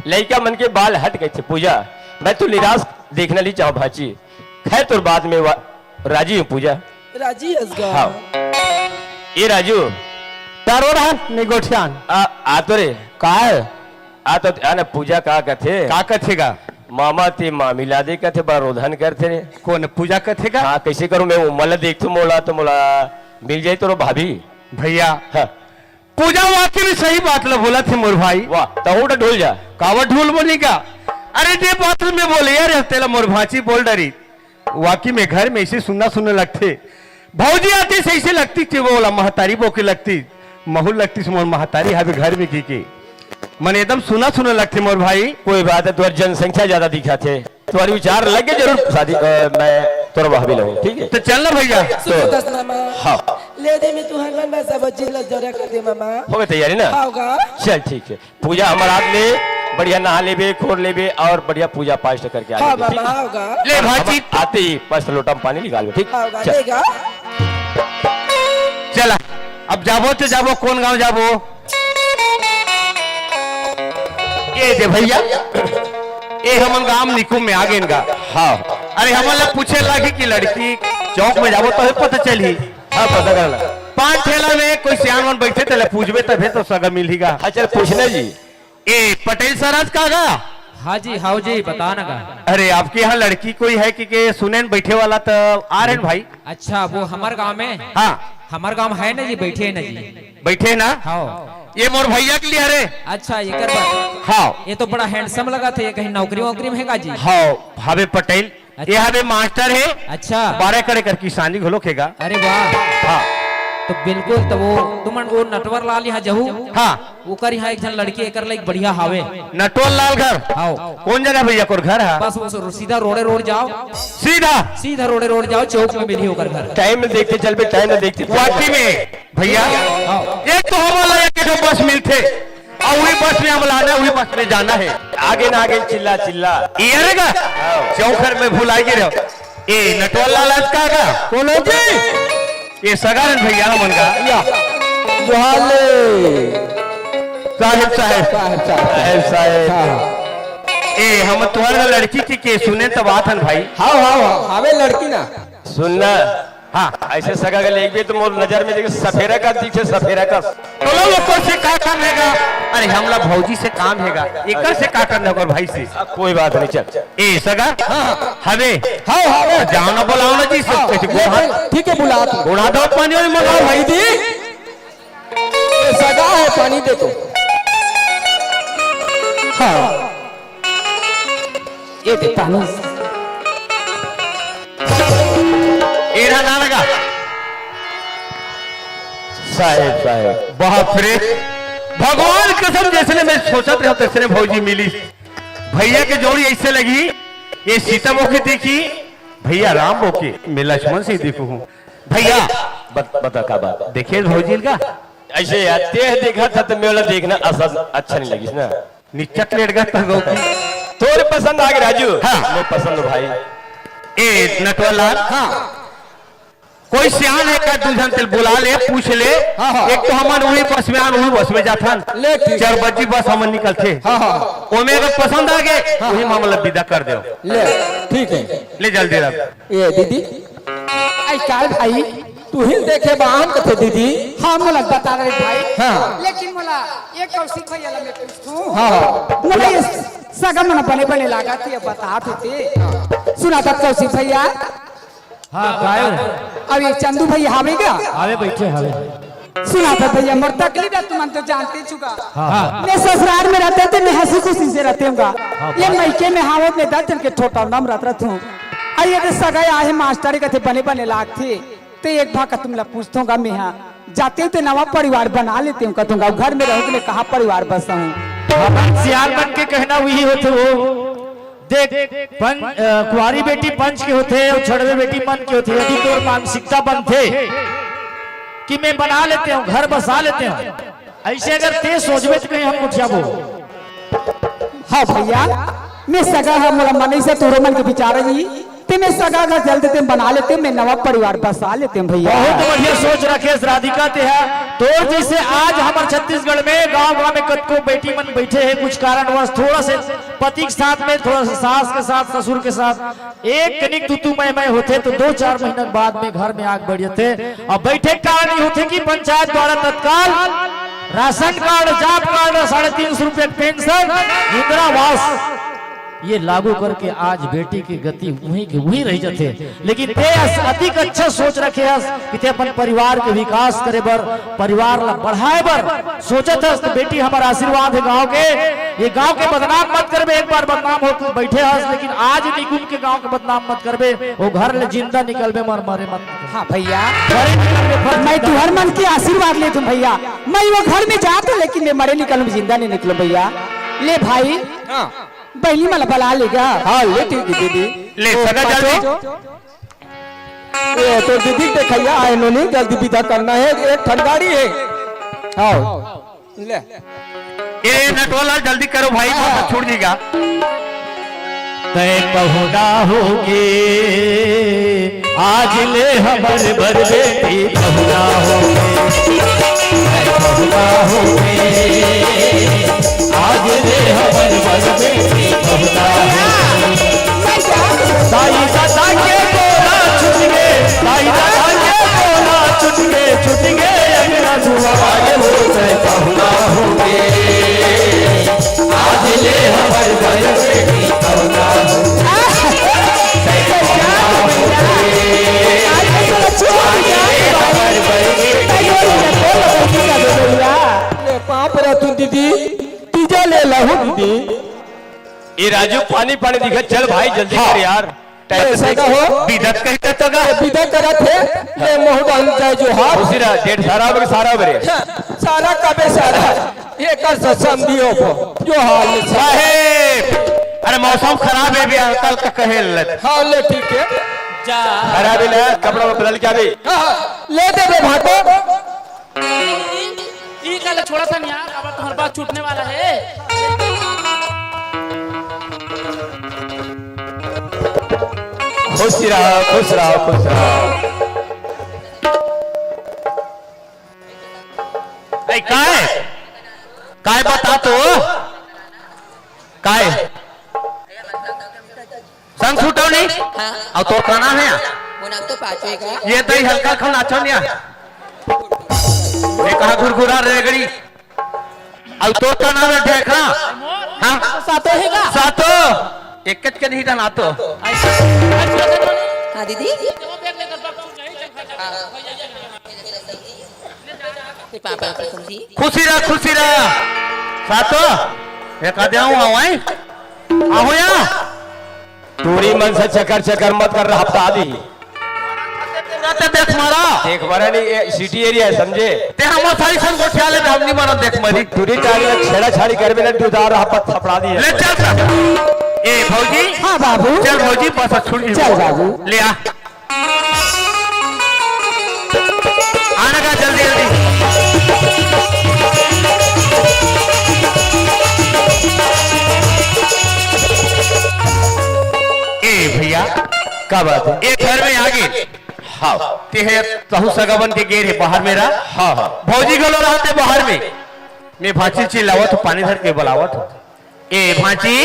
लइका मन के बाल हट गए थे पूजा। मैं तो निराश देखना नहीं चाहूँ भांची। खैर, तोर बात में वा-, राजी हूँ पूजा। राजी हस गा? हाँ। ए राजू। तारो रहन, नहीं गोठियान। आ, आ तो रे। का हे? आ तो, आ ना, पूजा का कथे? का कथे गा? मामा ते मामी ला दे कथे, बड़ा रोधन करथे रे। कोन पूजा कथे गा? हाँ, कैसे करूँ मैं? वो मला देख तू मोला, तो मोला मिल जाए तो रो भाभी। भैया। हाँ। पूजा वाकई में सही बात ला बोलथे मोर भाई। वाह, तहूँ ढूल जा। कावा ढूल बोली का? अरे जे बात में बोले यार, तेला मोर भांची बोल डरी। वाकई में घर में ऐसे सुन्ना सुन्ना लगथे। भौजी आतिस ऐसे लगतिस कि वो ओला महतारी बोके लगतिस। महू लगतिस मोर महतारी हवे घर में की के। मन एकदम सुन्ना सुन्ना लगथे मोर भाई। कोई बात हे, तोर जनसंख्या ज्यादा दिखथे। तुम्हारे विचार लग के जरूर शादी, अ, मैं तोर भाभी लहूँ, ठीक हे? तो चल ना भैया। सुनत हस मामा। हाँ। ले दे मैं तुहर मन में सब चीज ला जोरा कर दे मामा। हो गए तैयारी ना? हाँ, होगा। चल ठीक हे। पूजा हमर हाथ ले, बढ़िया नहा लेबे, खोर लेबे और बढ़िया पूजा पाठ करके आ हाँ, जाबे, ठीक? मामा, होगा। ले भांची। हम आते ही first लोटा में पानी निकालबे, ठीक? हाँ, होगा, चल। लेगा। चला, अब जाबो तो जाबो, कोन गांव जाबो? ए दे भैया, ए हमन गांव निकुम में आ गेन गा। हाँ। अरे हमन ला पूछे लागी कि लड़की चौक में जाबो तभे पता चलही। हाँ, पता कर ला। पान ठेला में कोई सियान मन बैठे तेला पूछबे तभे तो सगा मिलही गा। हाँ, चल पूछना जी। ए पटेल सराज का गा? हाँ जी, हाँ जी, बता ना गा। अरे आपके यहाँ लड़की कोई है कि के सुने न बैठे वाला तो आ रहे न भाई। अच्छा, वो हमर गांव में? हाँ। हमर गांव में है ना जी, बैठे है ना जी। बैठे है ना? हाँ। ये मोर भैया के लिए अरे। अच्छा, ये कर बात। हाँ। ये तो बड़ा handsome लगा था, ये कहीं नौकरी वोकरी में है गा जी? हाँ, भावे पटेल। अच्छा। ये हवे मास्टर हे। अच्छा। बारह एकड़ कर किसानी घलो खेगा। अरे वाह। हाँ। तो बिल्कुल, तो वो तुमन वो नटवर लाल यहाँ जहू। हाँ। ओकर यहाँ एक झन लड़की, एकर लायक बढ़िया हावे। नटवर लाल घर? हाँ। कौन जगह भैया ओकर घर हे? बस वो सीधा रोड़े रोड़ जाओ। सीधा? सीधा रोड़े रोड़ जाओ, चौक में मिलही ओकर घर। Time में देखते चल बे, time में देखते चल। वाकई में भैया, हाँ। एक तो हमन ला एक ठो बस मिलथे, अउ वही बस में हमला आना हे, वही बस में जाना हे। आगे ना आगे चिल्ला चिल्ला। ये रे गा? हाँ। चौखर में भुला गे रहो। ए, नटवर लाल आज का गा? बोलो जी। ए, सगा रन भैया हमन का। या। जोहार ले। साहेब, साहेब। साहेब, साहेब। साहेब, साहेब। हाँ। ए, हम तुम्हारे लड़की के, के सुने त बात हन भाई। हाँ, हाँ, हाँ, हवे लड़की ना। सुनना। हाँ। ऐसे सगा के लेगबे तो मोर नजर में देखे सफेरा कस दिखे, सफेरा कस। तो लो, ओकर से का करने का? अरे, हमला भौजी से काम हे गा, एकर से का करने ओकर भाई से? अब कोई बात नहीं, चल। ए, सगा? हाँ, हाँ। हवे? हाँ, हवे। जाओ ना, बुलाओ ना जी, सब हाँ, कैसे ले, बुढ़ा? ले, ठीक है, बुला तू। बुढ़ा दो, पानी वानी मंगाओ भाई। दीदी, ये सगा है, पानी दे तो। हाँ। ये दे पानी। ए रहा ना लगा। साहेब, साहेब। बाप रे, भगवान कसम, जैसने मैं सोचत रहा, तैसने भौजी मिली। भैया के जोड़ी ऐसे लगी, ये सीता बो के देखी, भैया राम बो के, मैं लक्ष्मण से देखू हूँ। भैया, बत-, बता का बात? देखे भौजी का? ऐसे यार, तेह देखा था तो मेला देखना असल अच्छा नहीं लगिस ना। निच्चट लेट गया था गौ की। तोर पसंद आ गया राजू? हाँ। मोर पसंद हो भाई। ए, नटवरलाल। हाँ। कोई सियान हे का, दू झन तेल बुला ले, पूछ ले। हाँ, हाँ। एक तो हमन उही बस में आन, उही बस में जाथन। ले, ठीक। चार बजी बस हमन निकलथे। हाँ, हाँ। ओमे अगर पसंद आ गे, हाँ। उही में हमन ला विदा कर देव। ले, ठीक है। ले जल्दी रख। ए दीदी, आई काल भाई, तुही देखे बाहन कथे दीदी। हाँ, मोला बता रहे भाई। हाँ। लेकिन मोला ये कौशिक भैया ला मैं पूछथूं। हाँ, हाँ। मोला ये सगा मन बने बने लागत हे, बतात होते। सुना था कौशिक भैया। हाँ, कायो? अब ये चंदू भैया हावे का? हावे, बैठे हावे। सुना था भैया, मोर तकलीफ है, तुमन तो जानते चुका। हाँ, हाँ। मैं ससुराल में रहते थे, मैं हंसी खुशी से रहते हूँ। हाँ, ये बात। मइके में हावत में दस जन के ठोटा नाम रहत रहत हूँ। अरे ये तो सगा आहे मास्टर कथे बने बने लागथे। ते एक भाग का तुमला पूछथों गा, मेहा जाते ते नवा परिवार बना लेते हूँ, कथों गा, घर में रहोगे, मैं कहाँ परिवार बसाऊँ? हमन सियान मन के कहना उही होथे वो। देख, पं-, अ, कुंवारी बेटी पंच के होथे अउ छड़वे बेटी मन के होथे। यदि तोर मानसिकता बनथे कि मैं बना लेते हूँ, घर बसा लेते हूँ, ऐसे अगर ते सोचबे तो कहीं हम गोठियाबो। हाँ भैया, मैं सगा हा, मोला मनई से तोरो मन के विचार जी, ते मैं सगा घर चल देते, बना लेते, मैं नवा परिवार बसा लेते भैया। बहुत बढ़िया सोच रखेस राधिका तेहा। तोर जैसे आज हमर छत्तीसगढ़ में गांव-गांव में कतको बेटी मन बैठे हे, कुछ कारणवश थोड़ा से पति के साथ में, थोड़ा सा सास के साथ, ससुर के साथ एक कनिक तू तू मैं मैं होथे तो दो चार महीना के बाद में घर में आग बढ़ जथे। अब बैठे के कारण ये होथे कि पंचायत द्वारा तत्काल राशन कार्ड, जात कार्ड, साढ़े तीन सौ रुपया के पेंशन, इंदिरा आवास, ये लागू करके आज बेटी के गति उही के उही रह जथे। लेकिन ते अस-, अतिक अच्छा सोच रखे हस कि ते अपन परिवार के विकास करे बर, परिवार ला बढ़ाए बर सोचत हस। तो बेटी, हमर आशीर्वाद हे गांव के, ये गांव के बदनाम मत करबे। एक बार बदनाम हो के बैठे हस, लेकिन आज निकुम के गांव के बदनाम मत करबे। वो घर ले जिंदा निकलबे, मर मरे मत। हाँ भैया, मरे निकलबे, फर्स्ट मैं तुहर मन के आशीर्वाद लेथूं भैया। मैं वो घर में जात हूँ, लेकिन मैं मरे निकलूं, जिंदा नहीं निकलूं भैया। ले भाई, हाँ। बहिनी मन ला बला ले गा। हाँ, ले ठीक है दीदी। ले, तो सगा जल्दी। पाछो। ए, तो दीदी के देखइया आए नोनी, जल्दी विदा करना हे, एक ठन गाड़ी हे। आओ। ले। ए, नटवरलाल, जल्दी करो भाई, हाँ। छूट जाएगा। तय पहुना होगे, आज ले हमर बर बेटी पहुना होगे, तय पहुना होगे, आज ले हमर बर बेटी पहुना होगे। दाई ददा के टोला छूट गे, दाई ददा के टोला छूट गे, छूट गे अंगना दुआर हो, तय पहुना होगे। आज ले हमर बर बेटी पहुना होगे। आज ले हमर बर बेटी पहुना होगे। ले पाँव परत हूँ दीदी, तीजा ले लहू दीदी। ए राजू, पानी पानी दिखत, चल भाई, जल्दी हाँ। कर यार। टाइम ए, से सगा हो। बिदत कहता तो गा। ए, बिदत करत हे, ले मोहन जाए जो हाथ। उसी ना, डेढ़ सारा बरे, सारा बरे। हाँ, सारा कबे सारा। ये कर स-, समझियो को। जो हाल है सारा। साहेब, अरे मौसम खराब हे भैया, कल का कहे लत। हाँ, ले ठीक है। जा। खराब हे ना, कपड़ा बदल के अभी। हाँ, हाँ, ले दे बे भाटो। ई, ई अरे छोड़ा सा नहीं यार, अब तुम्हारे पास छूटने वाला है। खुश रहो, खुश रहो, खुश रहो। ए, काय? काय बता तो? काय? संग छूटो नहीं? हाँ। अब तो का नाम है? वो नाम तो पाँचवे का। ये तो ही हल्का खा नाचो नहीं। ये कहा घुरघुरा रेगड़ी। अब तो का नाम है देखा? हाँ? सातो है का? सातो। एक के नहीं जाना तो। हाँ दीदी। पापा खुशी। खुशी रह, खुशी रह। सातो, एक आधे आऊँ, आऊँ, आई? आऊँ या? टूरी मन से चकर चकर मत कर रहा, हफ्ता आदि। रात देख मारा। देख मारा नहीं, ये सिटी एरिया है, समझे? ते हम सारी सन गोठिया ले, हम नहीं मारा, देख मारी। टूरी टारी में छेड़ा छाड़ी कर बिना डुदा रहा, पत थपड़ा दी है। ले चल। ए, भौजी। हाँ, बाबू। चल, भौजी, बस छोड़। चल, बाबू। ले आ। आना का जल्दी, जल्दी। ए भैया, का बात है? ए घर में आ गए। हाँ। ते है तहु सगा बन के गेर है बाहर में रहा। हाँ, हाँ। भौजी घलो रहते बाहर में। मैं भांची चिल्लावत हूँ, पानी धर के बुलावत हूँ। ए भांची,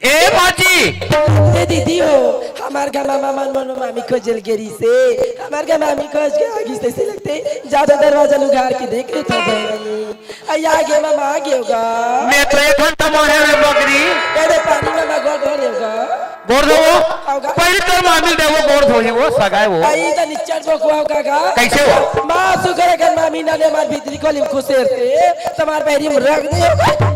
ए भांची। ए दीदी हो, हमार घर मामा मन मोर मामी खोजल गेरी से, हमार घर मामी खोज के आगी से, से लगते ज्यादा दरवाजा उघार के देख लेता बहनी। आई आगे मामा आगे होगा। मैं तो एक घंटा मारे रे बकरी। अरे पानी मामा गोड़ धो लेगा। गोड़ धो वो? आओगा। पहले तो मामी दे वो गोड़ धो ही वो सगाए वो। आई तो निच्चर बोकवा होगा का? कैसे हो? माँ सुखर कर मामी ना ने मार भीतरी कोली में खुसेर ते, तुम्हार बहरी में रख दे होगा।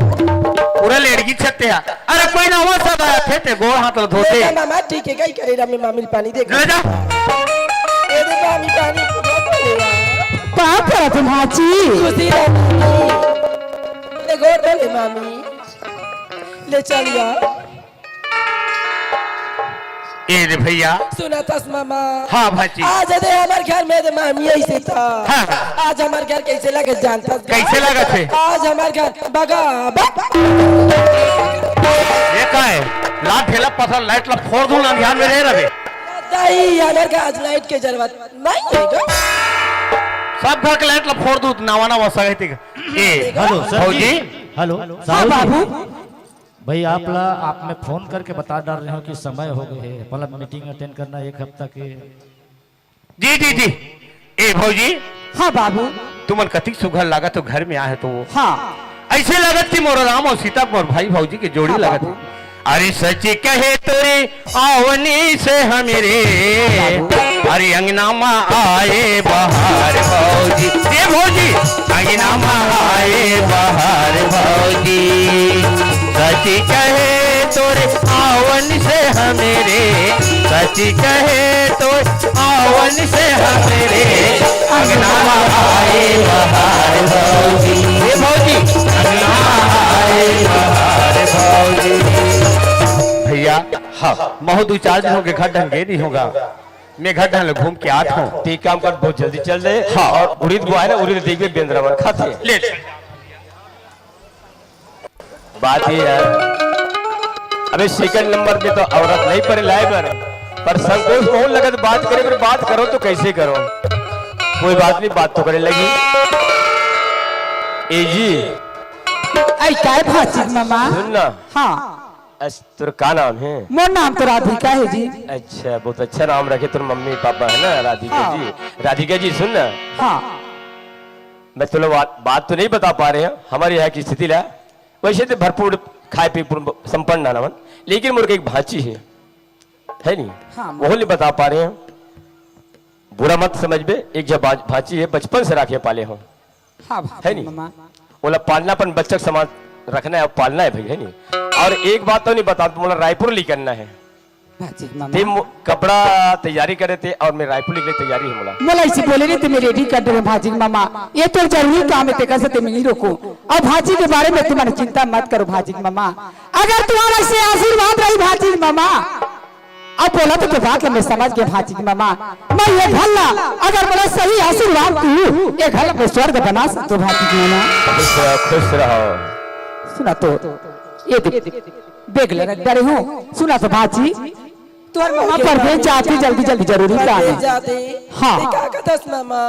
पूरा लेड़गी छत्ते है। अरे कोई ना, वो सब आया थे, ते गोड़ हाथ लो धोते। ले जा मामा, ठीक है, कहीं करे रामी मामी पानी दे। ले जा। ए दे मामी पानी, गोड़ धो ले यार। का करत भांची? खुशी रह मामी। ले गोड़ धो ले मामी। ले चल यार। ए रे भैया। सुना तस मामा। हाँ भांची। आज दे हमार घर में दे मामी ऐसे था। हाँ, हाँ। आज हमार घर कैसे लगे जानता? कैसे लगा थे? आज हमार घर बगा, बा- ये का है? लात ठेला पसंद, लाइट ला फोड़ दूं ना, ध्यान में रहे रहे। दाई, हमार घर आज लाइट के जरूरत नहीं है गा। सब घर के लाइट ला फोड़ दूं, नवा नवा सगाई थी। ए, हेलो, सर जी। भौजी। हेलो, हाँ, साहू जी। बाबू। भाई, आप ला, आप में फोन करके बता डाल रहे हो कि समय हो गए है, मतलब मीटिंग अटेंड करना एक हफ्ता के। जी, जी, जी। ए भौजी। हाँ बाबू। तुमन कतिक सुघर लागत हो घर में आए तो। हाँ। ऐसे लागत कि मोर राम और सीता मोर भाई भौजी के जोड़ी हाँ लागत बाबू। है। अरे सच कहे तोरे आवनी से हमेरे, अरे अंगना मा आए बहार भौजी, ए भौजी, अंगना मा आए बहार भौजी। सच कहे तोरे आवन से हमेरे, सच कहे तोरे आवन से हमेरे, अंगना मा आए बहार भौजी, ए भौजी, अंगना मा आए बहार भौजी। भैया, हाँ। महू दू चार दिन हो गए, घर ढंग गे नहीं होगा। मैं घर ढंग ले घूम के आत हूँ। ते काम कर, बहुत जल्दी चल दे। हाँ। और उड़ीद बुआए ना, उड़ीद देख के बेंदरा मन खाते हैं। ले। बात ये है, अबे सेकंड नंबर पे तो औरत नहीं पड़े लाए बर, पर संकोच बहुत लगत बात करे, पर बात करो तो कैसे करो? कोई बात नहीं, बात तो करे लगी। ए जी। आई काय भांची मामा? सुन ना। हाँ। अस-, तोर का नाम है? मोर नाम तो राधिका है जी। अच्छा, बहुत अच्छा नाम रखे तोर मम्मी पापा है ना, राधिका हाँ। जी। राधिका जी, सुन ना। हाँ। मैं तोला बात, बात तो नहीं बता पा रहे हैं, हमारे यहाँ की स्थिति ला। वैसे तो भरपूर खाए पी पूर्ण संपन्न नाना मन, लेकिन मोर के एक भांची है, है नहीं? हाँ। वो नहीं बता पा रहे हैं। बुरा मत समझ बे, एक जब भां-, भांची है, बचपन से राखे पाले हो। हाँ, है नहीं? मामा। ओला पालना अपन बच्चा के समान रखना है, पालना है भाई, है नहीं? और एक बात तो नहीं बता, मोला रायपुर ले करना है। हाँ जी, मामा। ते मो-, कपड़ा तैयारी करे थे और मैं रायपुर निकले तैयारी है मोला। मोला इसे बोले नहीं, ते मैं रेडी कर दे भांजी मामा। ये तो जरूरी काम है, तेकर से ते मैं नहीं रोको। और भांजी के बारे में तुम्हारी चिंता मत करो भांजी मामा। अगर तुम्हारा इसे आशीर्वाद रही भांजी मामा, अब बोला तो, तो बात ल मैं समझ गे भांची के ममा। मैं ये घर ला अगर मोला सही आशीर्वाद तू, ये घर ला मैं स्वर्ग बना सकतो भांची के ममा। खुश रहो, खुश रहो। सुना तो, ये देख, बेग ल रख डारे हूँ। सुना तो भांची, तोर ममा परदेस जाती जल्दी जल्दी जरूरी काम हे। परदेस जाती? हाँ। ते का कथस ममा?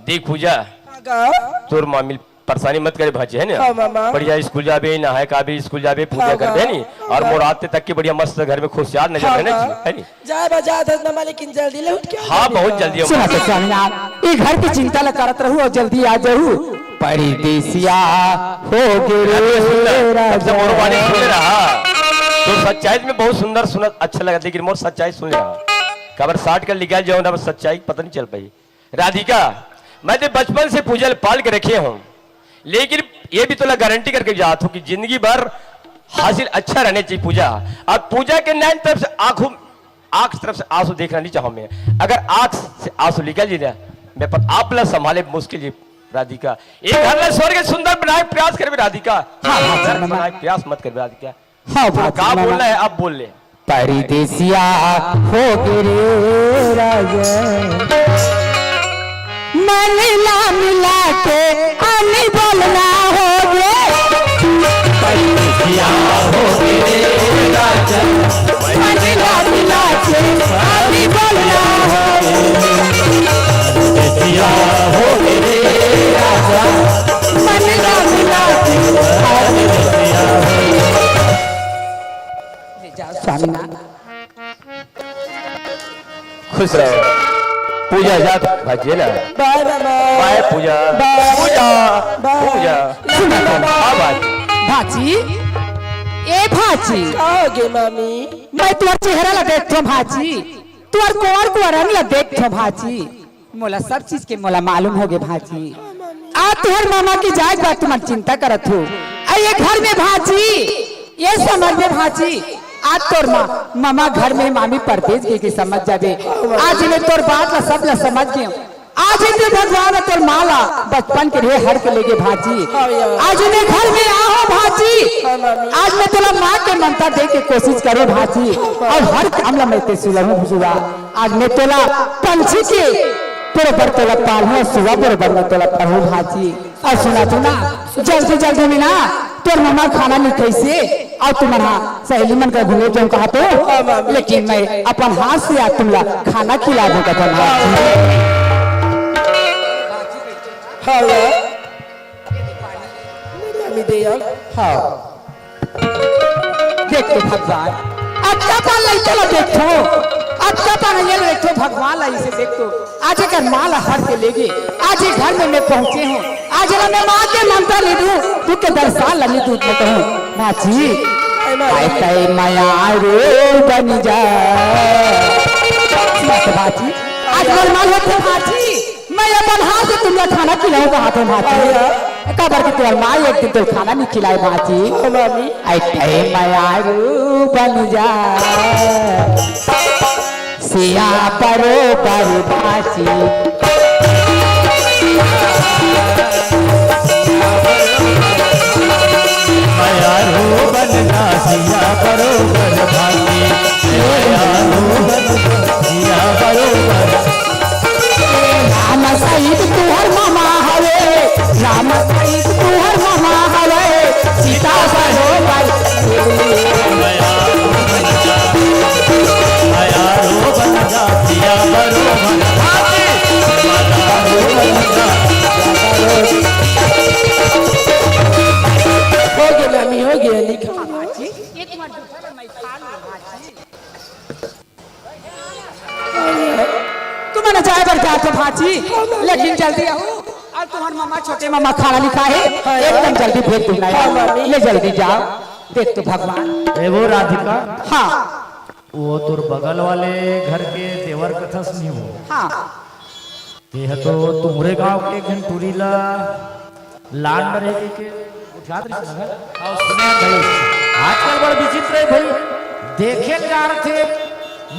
देख पूजा, हाँ गा? तोर मामी परेशानी मत करे भांची, है ना? हाँ, मामा। बढ़िया स्कूल जाबे, नहाए खाबे, स्कूल जाबे, पूजा हाँ, करबे, है हाँ। नी? और हाँ। मोर आते तक के बढ़िया मस्त घर में खुशियार नजर हाँ, है ना हाँ। जी, है नी? जाए बा जात हस मामा, लेकिन जल्दी लौट के आ हाँ, जाबे बहुत का। जल्दी सुना तो स्वामीनाथ, ये घर की चिंता ल करत रहू और जल्दी आ जाऊ। परदेसिया हो गे रे राजा। सबसे मोर वाली सुन रहा। तो सच्चाई में बहुत सुंदर सुनत अच्छा लगा, लेकिन मोर सच्चाई सुन रहा। कबर साठ कर निकल जाओ ना, सच्चाई पता नहीं चल पाई। राधिका, मैं तो बचपन से पूजा ल पाल के रखे हूँ, लेकिन ये भी तोला गारंटी करके जात हूँ कि जिंदगी भर हासिल अच्छा रहने चाहिए पूजा। अब पूजा के नैन तरफ से आंखों, आंख तरफ से आंसू देखना नहीं चाहूँ मैं। अगर आंख से आंसू निकल जाए ना, मैं पर आप ला संभाले मुश्किल जी राधिका। एक घर ला स्वर्ग सुंदर बनाए प्रयास करबे राधिका। हाँ, हाँ, स्वर्ग हाँ, बनाए प्रयास मत करबे राधिका। हाँ, तो का बोलना है, अब बोल ले। परदेसिया हो गे रे राजा, मन ला मिला के आनी बोलना हो गे। परदेसिया हो गे रे राजा, मन ला मिला के आनी बोलना हो गे। परदेसिया हो गे रे राजा, मन ला मिला के आनी बोलना हो गे। स्वामीनाथ। खुश रहो। पूजा जात भांची ना। बाय मामा। बाय पूजा। बाय। पूजा। बाय। पूजा। सुन ना। हाँ भांची। भांची, ए भांची। का हो गे मामी? मैं तोर चेहरा ला देखथों भांची, तोर कोर कोर रंग ला देखथों भांची। मोला सब चीज के मोला मालूम हो गे भांची। आज तुहर मामा के जाए के बाद तुमन चिंता करत हो। आ ये घर में भांची, ये समझ में भांची, आज तोर माँ, मामा घर में, मामी परदेस गे के समझ जाबे। आज मैं तोर बात ला सब ला समझ गे हूँ। आज ही तो भगवान ह तोर माँ ला बचपन के लिए हर के लेगे भांची। आज मैं घर में आ हो भांची। आज मैं तोला माँ के ममता दे के कोशिश करूँ भांची। और हर काम ला मैं ते सुलहूँ सुबह। आज मैं तोला पंछी के बरोबर तोला पालहूँ, सुबह बरोबर मैं तोला पढ़हूँ भांची। और सुना तू ना, जल्दी जल्दी में ना तोर ममा खाना नहीं खइसे, और तुमन हा सहेली मन का घूमे जाऊँ कहा तो, हाँ, मामी। लेकिन मैं अपन हाथ से आज तुमला खाना खिला दूँ कहा भांची। हाँ यार, मामी दे यार। हाँ। देख तो भगवान, अतका पान लइका ला देखथो, अतका पान ये ला देखथो, भगवान ला इसे देखथो। आज एकर माँ ला हर के लेगे, आज ये घर में मैं पहुँचे हूँ, आज एला मैं माँ के ममता नहीं दूँ, दुख के दर्शन ला नहीं दूँ, मैं कहूँ, भांची, आय तय मयारू बन जा। भांची, आज मोर मन होथे भांची, मैं अपन हाथ से तुमला खाना खिलाऊं कहा तो भांची। काबर कि तोर माँ एक दिन तोर खाना नहीं खिलाए भांची। हाँ, मामी। ऐ, ऐ मयारू बन जा। सिया बरोबर भांची। मयारू बन जा सिया बरोबर भांची। मयारू बन जा सिया बरोबर राम सहित तुहर मामा हवे, राम सहित तुहर मामा हवे, सीता बरोबर। हो गया मामी, हो गया, लिखा। तुमन जाए बर जात हो भांची, लेकिन जल्दी आओ। और तुम्हार मामा, छोटे मामा खाना लिखा है, एकदम जल्दी भेज दूंगा। ले जल्दी जाओ, देख तो भगवान। ए वो राधिका, हाँ। वो तोर बगल वाले घर के देवर कथस नहीं हो। हाँ। तेह तो तुम्हरे गांव के एक झन टूरी ला लान बर हे कहिके उठियात रहिस ना। अउ सुने भाई, आजकल बड़ विचित्र हे भाई, देखे ल जा रथे,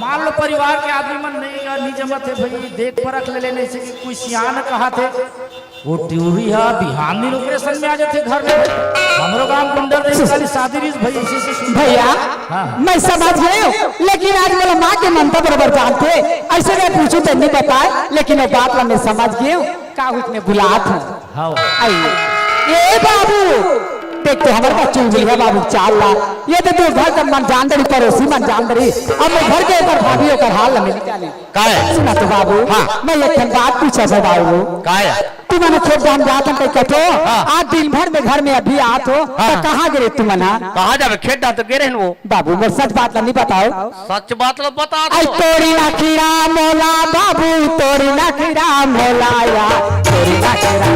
मान लो परिवार के आदमी मन नहीं, नहीं जमत हे भाई, देख परख ले लेने से कि कोई सियान कहा थे, वो टिउरी हा बिहान दिन operation में आ जाथे घर में। हमरो गांव गुंडर देश वाली शादी रिस भई, इसी से सुन। भैया, हाँ। मैं समझ गए हूँ, लेकिन आज मोला माँ के ममता बरोबर जानथे, ऐसे मैं पूछूं तो नहीं बताए, लेकिन वो बात ला मैं समझ गए हूँ, का हुई में बुलात हूँ। हाँ। आई, ए बाबू, देख तो हमर का चुगली है बाबू, चाल ला। ये तो तू घर का मन जान दरी, पड़ोसी मन जान दरी, अब मैं घर के ऊपर भाभी ओकर हाल ला मिल जाने। काय? सुना तो बाबू, हाँ। मैं एक ठन बात पूछा था बाबू। काय? तुमन खेत डाहन जात हन कहिके तो, हाँ। आज दिन भर में घर में अभी आत हो, हाँ। तो कहाँ गे रहे तुमन, हाँ? कहाँ जाबे? खेत डाहन तो गे रहेन वो। बाबू, मोर सच बात ला नहीं बताओ। सच बात ला बता आई तो। तोरी नखिरा मोला बाबू, तोरी नखिरा मोला या, तोरी नखिरा,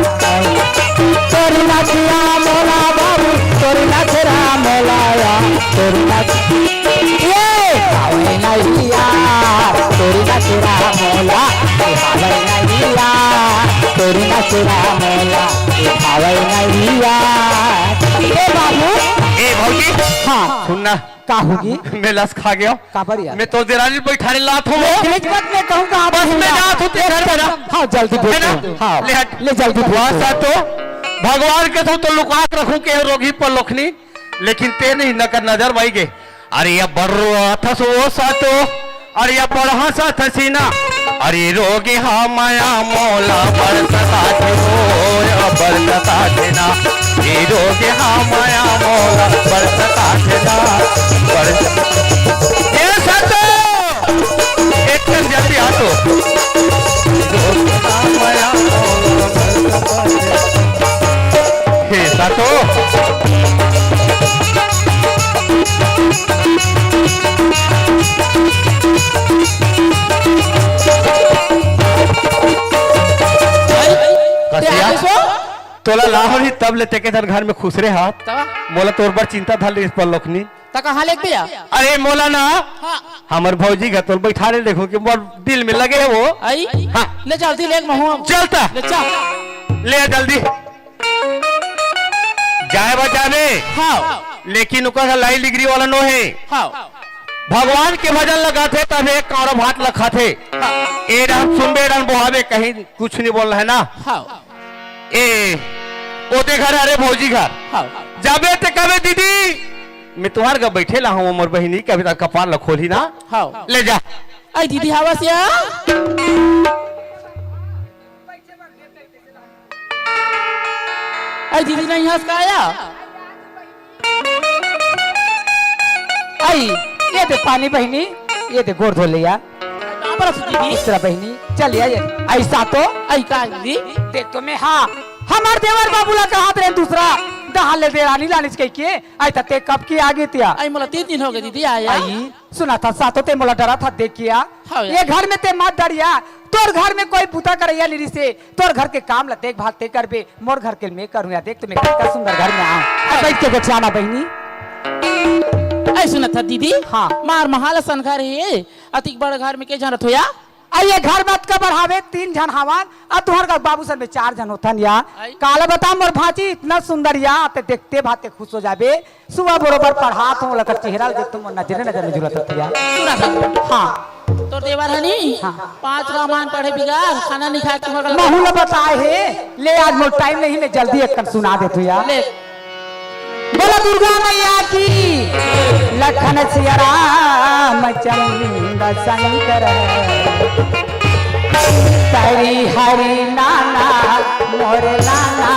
तोरी नखिरा मोला बाबू, तोरी नखिरा मोला या, तोरी नखिरा। ए, भावे नहीं यार, तोरी नखिरा मोला, ए, भावे नहीं यार, तोरी नखिरा मोला, ए, भावे नहीं यार। ए बाबू। ए भौजी। हाँ। सुन ना। का होगी? मैं लस खा गया। काबर यार? मैं तो देरानी बैठारे लात हूँ। मैं एक बात मैं कहूँ का बस मैं जात हूँ तेरे घर में ना। हाँ, जल्दी बोल। है ना? हाँ, ले हट। ले जल्दी बोल। बस आ तो भगवान के तो, तो लुका के रखूँ के रोगी पर लोखनी। लेकिन ते नहीं नकर नजर भाई के। अरे ये बर्रो अथस वो सातो, अरे ये बड़हा साथ सीना, अरे रोगे हा माया मोला बड़ सताथे हो, बड़ सताथे ना, ये रोगे हा माया मोला बड़ सताथे ना, बड़ स-, ये सातो, एक कर जल्दी आ तो। रोगे हा माया मोला बड़ सताथे। हे सातो। कसिया, तोला लाहौर ही तब ले तेके धर घर में खुसरे हा। तब? मोला तोर बर चिंता धर ले इस पर लोखनी। त कहाँ लेके भैया? अरे मोला ना, हाँ। हमर भौजी घर तोल बैठा ले, देखो कि मोर दिल में लगे है वो। आई? हाँ। ले जल्दी ले महू। चलता। ले चल। ले आ जल्दी। जाए बा जाने। हाँ। लेकिन ओकर लाई डिग्री वाला नो है। हाँ। भगवान के भजन लगाथे तब एक कौड़ा भात लखाथे। हाँ। ए डाहन सुनबे, ए डाहन बोहाबे, कहीं कुछ नहीं बोलना है ना। हाँ। ए, ओते घर, अरे भौजी घर। हाँ। जाबे ते कबे दीदी, मैं तुम्हार घर बैठे ला हूँ, मोर बहिनी, कभी तक कपार ला खोली ना। हाँ। ले जा। आई दीदी हवस या। आई दीदी नहीं हंस का आया। आई, ये दे पानी बहिनी, ये दे गोड़ धो ले यार। काबर हंस दीदी? इस तरह बहिनी, चल यार, ये ऐसा तो। आई का दीदी? देख तो मैं, हाँ, हमार देवर बाबू ला कहा तेरे दूसरा, दहा ले दे रानी लानिस कह के, आई तते कब की आगे तिया। आई मोला तीन दिन हो गए दीदी आया। आई, सुना था सातो ते मोला डरा था देख के आ। हाँ यार। ये घर में ते मत डरिया, तोर घर में कोई बूता करैया ली से, तोर घर के काम ला देखभाल ते करबे, मोर घर के मैं करूँ या। देख तो मैं कितना सुंदर घर में आऊँ। अब बैठ के गोठियाना बहिनी। ऐ सुनत था दीदी। हाँ। मार महाला सन घर हे, अतिक बड़ घर में के जानत हो या? आ ये घर में अतका बढ़ावे तीन झन हावन, आ तुहर का बाबू सन में चार झन होथन या। आई। काला बता मोर भांची इतना सुंदर या, ते देखते भाते खुश हो जाबे। सुबह बरोबर पढ़ात हूँ, ओला कर चेहरा ल देख तो मोर नजरे नजर में जुलत रहिथे यार। सुना था। हाँ। तोर देवर हनी? हाँ। पाँच रामायण पढ़े बिगार, खाना नहीं खाए तुम्हारा। महू ला बताए हे, ले आज मोर टाइम नहीं, मैं जल्दी एक कन सुना देथों यार। ले। बोला दुर्गा मैया की, लखन सिया रामचंद्र शंकर। हरी हरी नाना मोर नाना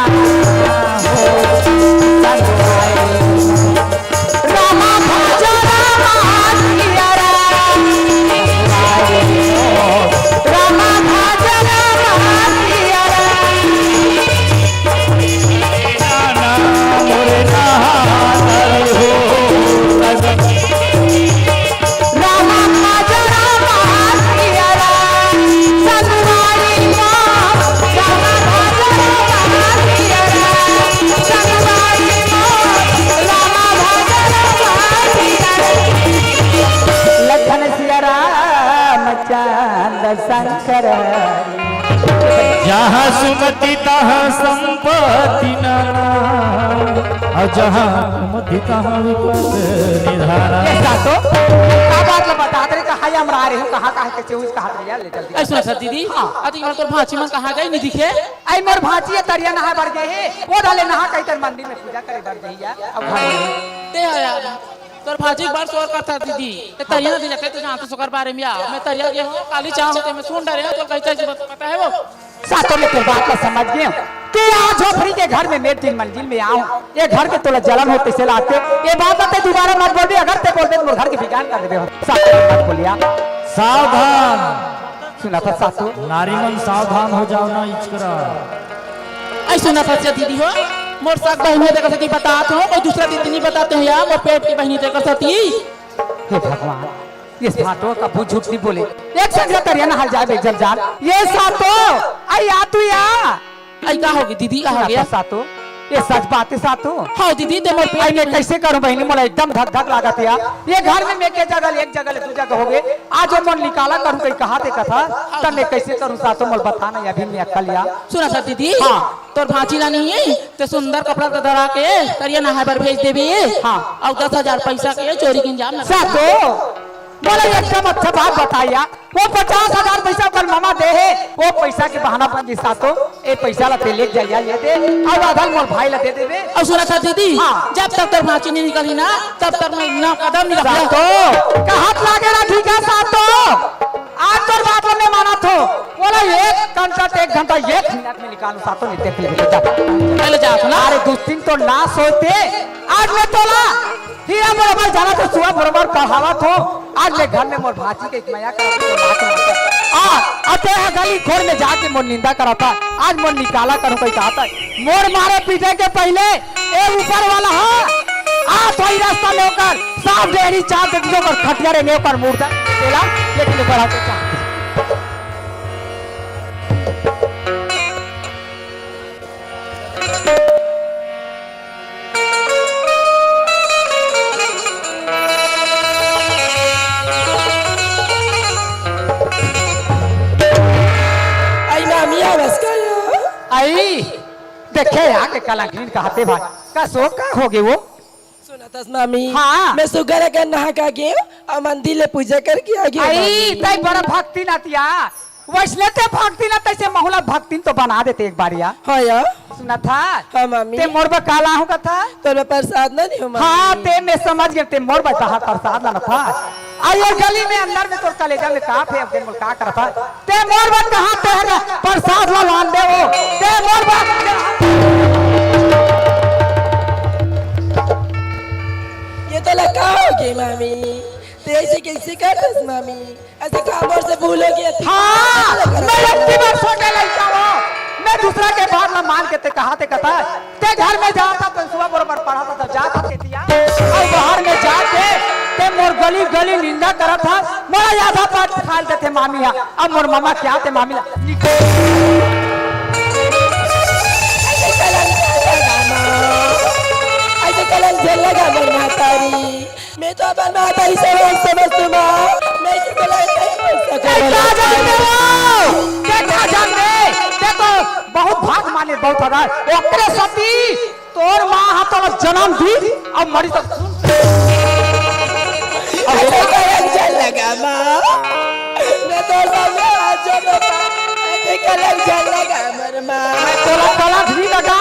हो, रामा भज रामा सिया राम। रामा भज रामा सिया राम। नाना मोर नाना हो। रामा भज रामा सिया राम, संगवारी माँ। रामा भज रामा सिया राम, संगवारी माँ। रामा भज रामा सिया राम। लखन सिया राम चंद शंकर। जहाँ सुमति तहाँ संपत्ति नाना, और जहाँ कुमति तहाँ विपद निधाना। ये सातो, का बात ला बता दे, का आया हमरा आ रहे हो, कहाँ, कहाँ के चेउज कहाँ रहिया, ले जल्दी। ऐ सुना था दीदी, हाँ। अति बार तोर भांची मन कहाँ गई, नहीं दिखे? ऐ मोर भांची ये तरिया नहाए बर गए हे, वो डाले नहा कहीं तर मंदिर में पूजा करे बर गई है, अब घर में। ते आया, तोर भांची एक बार शोर करता दीदी, ते तरिया नदी जाते तो जानते सो कर बारे में आ, मैं तरिया गया हूँ, काली चाह होते मैं सुन डरे हूँ, तो कहीं चल पता है वो। सातो में तोर बात ला समझ गए कि आज झोपड़ी के घर में मैं तीन मंजिल में आऊं, ये घर के तोला जलन हो तैसे लागते, ये बात ला ते दोबारा मत बोलबे, अगर ते बोलबे तो मोर घर के बिगाड़ कर देबे हो। सातो मत बोलिया। सावधान। सुना था सातो। नारी मन सावधान हो जाओ ना इचकरा। ऐ सुना था दीदी हो, मोर साग बहिनी देखा था कि बतात हो, कोई दूसरा दीदी नहीं बताते हो यार, मोर पेट की बहिनी देखा था ती। हे भगवान, ये सातो कभू झूठ नहीं बोले। एक संग तरिया नहाल जाए बे जल जान। ये सातो, आई आ तू या। आई का होगी दीदी, का हो गया? सातो, ये सच बात है सातो। हाँ दीदी, ते मोर पेट आई मैं में कैसे करूं बहिनी, मोला एकदम धक धक लागत या। ये घर में मैं के जगह ले, एक जगह ले दू जगह हो गए। आज वो मन निकाला करूं कहीं कहा ते कथा, तब मैं कैसे करूं सातो, मोला बता ना अभी मैं अक्कल या। सुना था दीदी, हाँ। तोर भांची ला नहीं है, ते सुंदर कपड़ा तो धरा के तरिया नहाए बर भेज देबे। हाँ। और दस हजार पैसा के चोरी के इंजाम लगा। सातो, मोला एकदम अच्छा बात बताया। वो पचास हजार पैसा ओकर मामा दे हे, वो पैसा के बहाना बन जी सातो, ए पैसा ला ते लेके जाइया, ले दे, और आधा मोर भाई ला दे देबे। और सुना था दीदी, हाँ। जब तक तोर भांची नहीं निकली ना, तब तक मैं ना कदम नहीं रखूंगा। सातो, कहत लागे ना ठीक है सातो, आज तोर बात ला मैं मानत हो, बोला एक घंटा ते एक घंटा एक मिनट में निकालू सातो, नहीं देख ले बेटा। पहले जा सुना। अरे दुस्तीन तो नाश होते, आज मैं तोला हीरा बरोबर जाना तो सुआ बरोबर पढ़ावत हो। आज मैं घर में मोर भांची के एक मया करत हो, बात करत हो। आ, अते ह गली खोर में जाके मोर निंदा करत हा। आज मोर निकाला करूं कोई कहत है। मोर मारे पीटे के पहले ए ऊपर वाला हा, आ थोड़ी रास्ता में ओकर साफ डेहरी चार दे दीजो, ओकर खटिया रे ने ओकर मुर्दा तेला, लेकिन ओकर हाथ में चाह। आई मामी आवस का या? आई, देखे आके कलंकिन कहते भाई, का सो का हो गए वो? सुना तस मामी, हाँ। मैं सुगर अगर नहा का गए और मंदिर ले पूजा करके आ गए आई, मामी। तई बड़ा भक्ति ना तिया, वैसने ते भक्ति ना तैसे महुला भक्तिन तो बना देते एक बार या। हाँ या। सुना था? हाँ मामी। ते मोर बा काला हूँ का था? तोर बा प्रसाद ना दियो मामी। हाँ, ते मैं समझ गए, ते मोर बा कहा प्रसाद लाना था। आ ये गली में अंदर में तोर कलेजा में का फे, अब मोर का करता? ते मोर बा कहा ते है प्रसाद ला लान दे वो। ते मोर बा ये तो लगा होगी मामी। ते ऐसे कैसे करतस मामी? ऐसे का मोर से भूल हो गया थी? हाँ, मैं अबकी बार सोचे लइका हो। मैं दूसरा के बात ना मान के ते कहा ते कथा। ते घर में जाता तो सुबह बरोबर पढ़ा था, तब जाता ते दिया। और बाहर में जाके ते मोर गली गली निंदा करत था। मोरा आधा पाठ खाल देते मामी हा। अब मोर मामा क्या ते मामी ला। ऐसे कलंक झेल लगा मोर मातारी। मैं तो अपन मातारी से रोज समझ तू माँ। मैं इसे कलंक नहीं कर सकता। ते का जानते हो? ते का जानते? ते तो बहुत भाग माने बहुत हदा। ओकरे सती तोर माँ हा तोला जन्म दी, अब मरी तो सुन। अब ऐसे कलंक झेल लगा माँ। मैं तो सामने आ जाऊँ माँ। ऐसे कलंक झेल लगा माँ। मैं तोला कलंक नहीं लगा।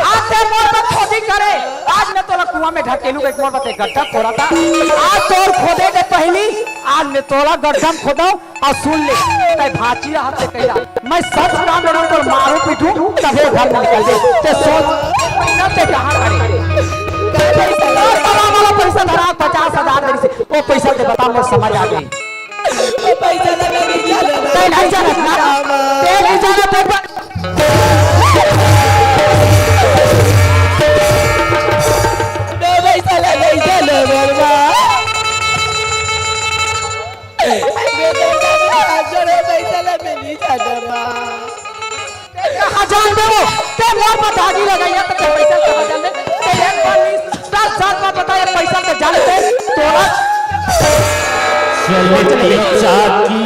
आज ते मोर पर खोदी करे। आज मैं तोला कुआं में ढकेलू के मोर पर ते गड्ढा खोदा था। आज तोर खोदे के पहली, आज मैं तोला गड्ढा में खोदाऊं। और सुन ले, ते भांची रहत ते कहिया। मैं सच काम करूं तो मारू पीटू, तबे घर में निकल दे। ते सोच, पैसा ते कहाँ करे? तोर तला वाला पैसा धरा पचास हजार दे से, वो पैसा ते बता, मोर समझ आ गई। पैसा लगा नहीं जाना। ते नहीं जाना ना? ते नहीं जाना, ते पर दो पैसा लगा नहीं जाना, बर्मा। मैं तो जाना, आज जोड़े पैसा लगा नहीं जाना, माँ। कहाँ जान दे वो? ते मोर पर धागी लगाइया तो ते पैसा कहाँ जान दे? ते एक बार नहीं, दस साल बाद बता, ये पैसा तो जान दे, तोरा। चलती चाकी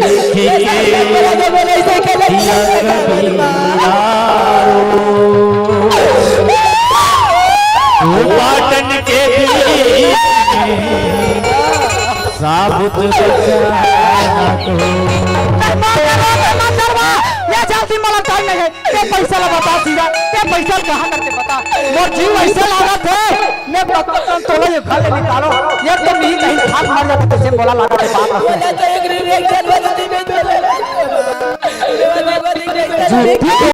देखे के दिया कभी यारो। वो पाटन के बीच में साबुत बचा ना को। ए, मत डरवा, ए, मत डरवा। ये जल्दी मोला टाइम नहीं है। ते पैसा ला बता सीधा। ते पैसा ला कहाँ करके बता। मोर जीव ऐसे लागत है। मैं पक्का तुम तोला ये घर ले निकालो। ये तो नहीं कहीं हाथ मर जाता, तुझे बोला लगा के बात रखते। झूठी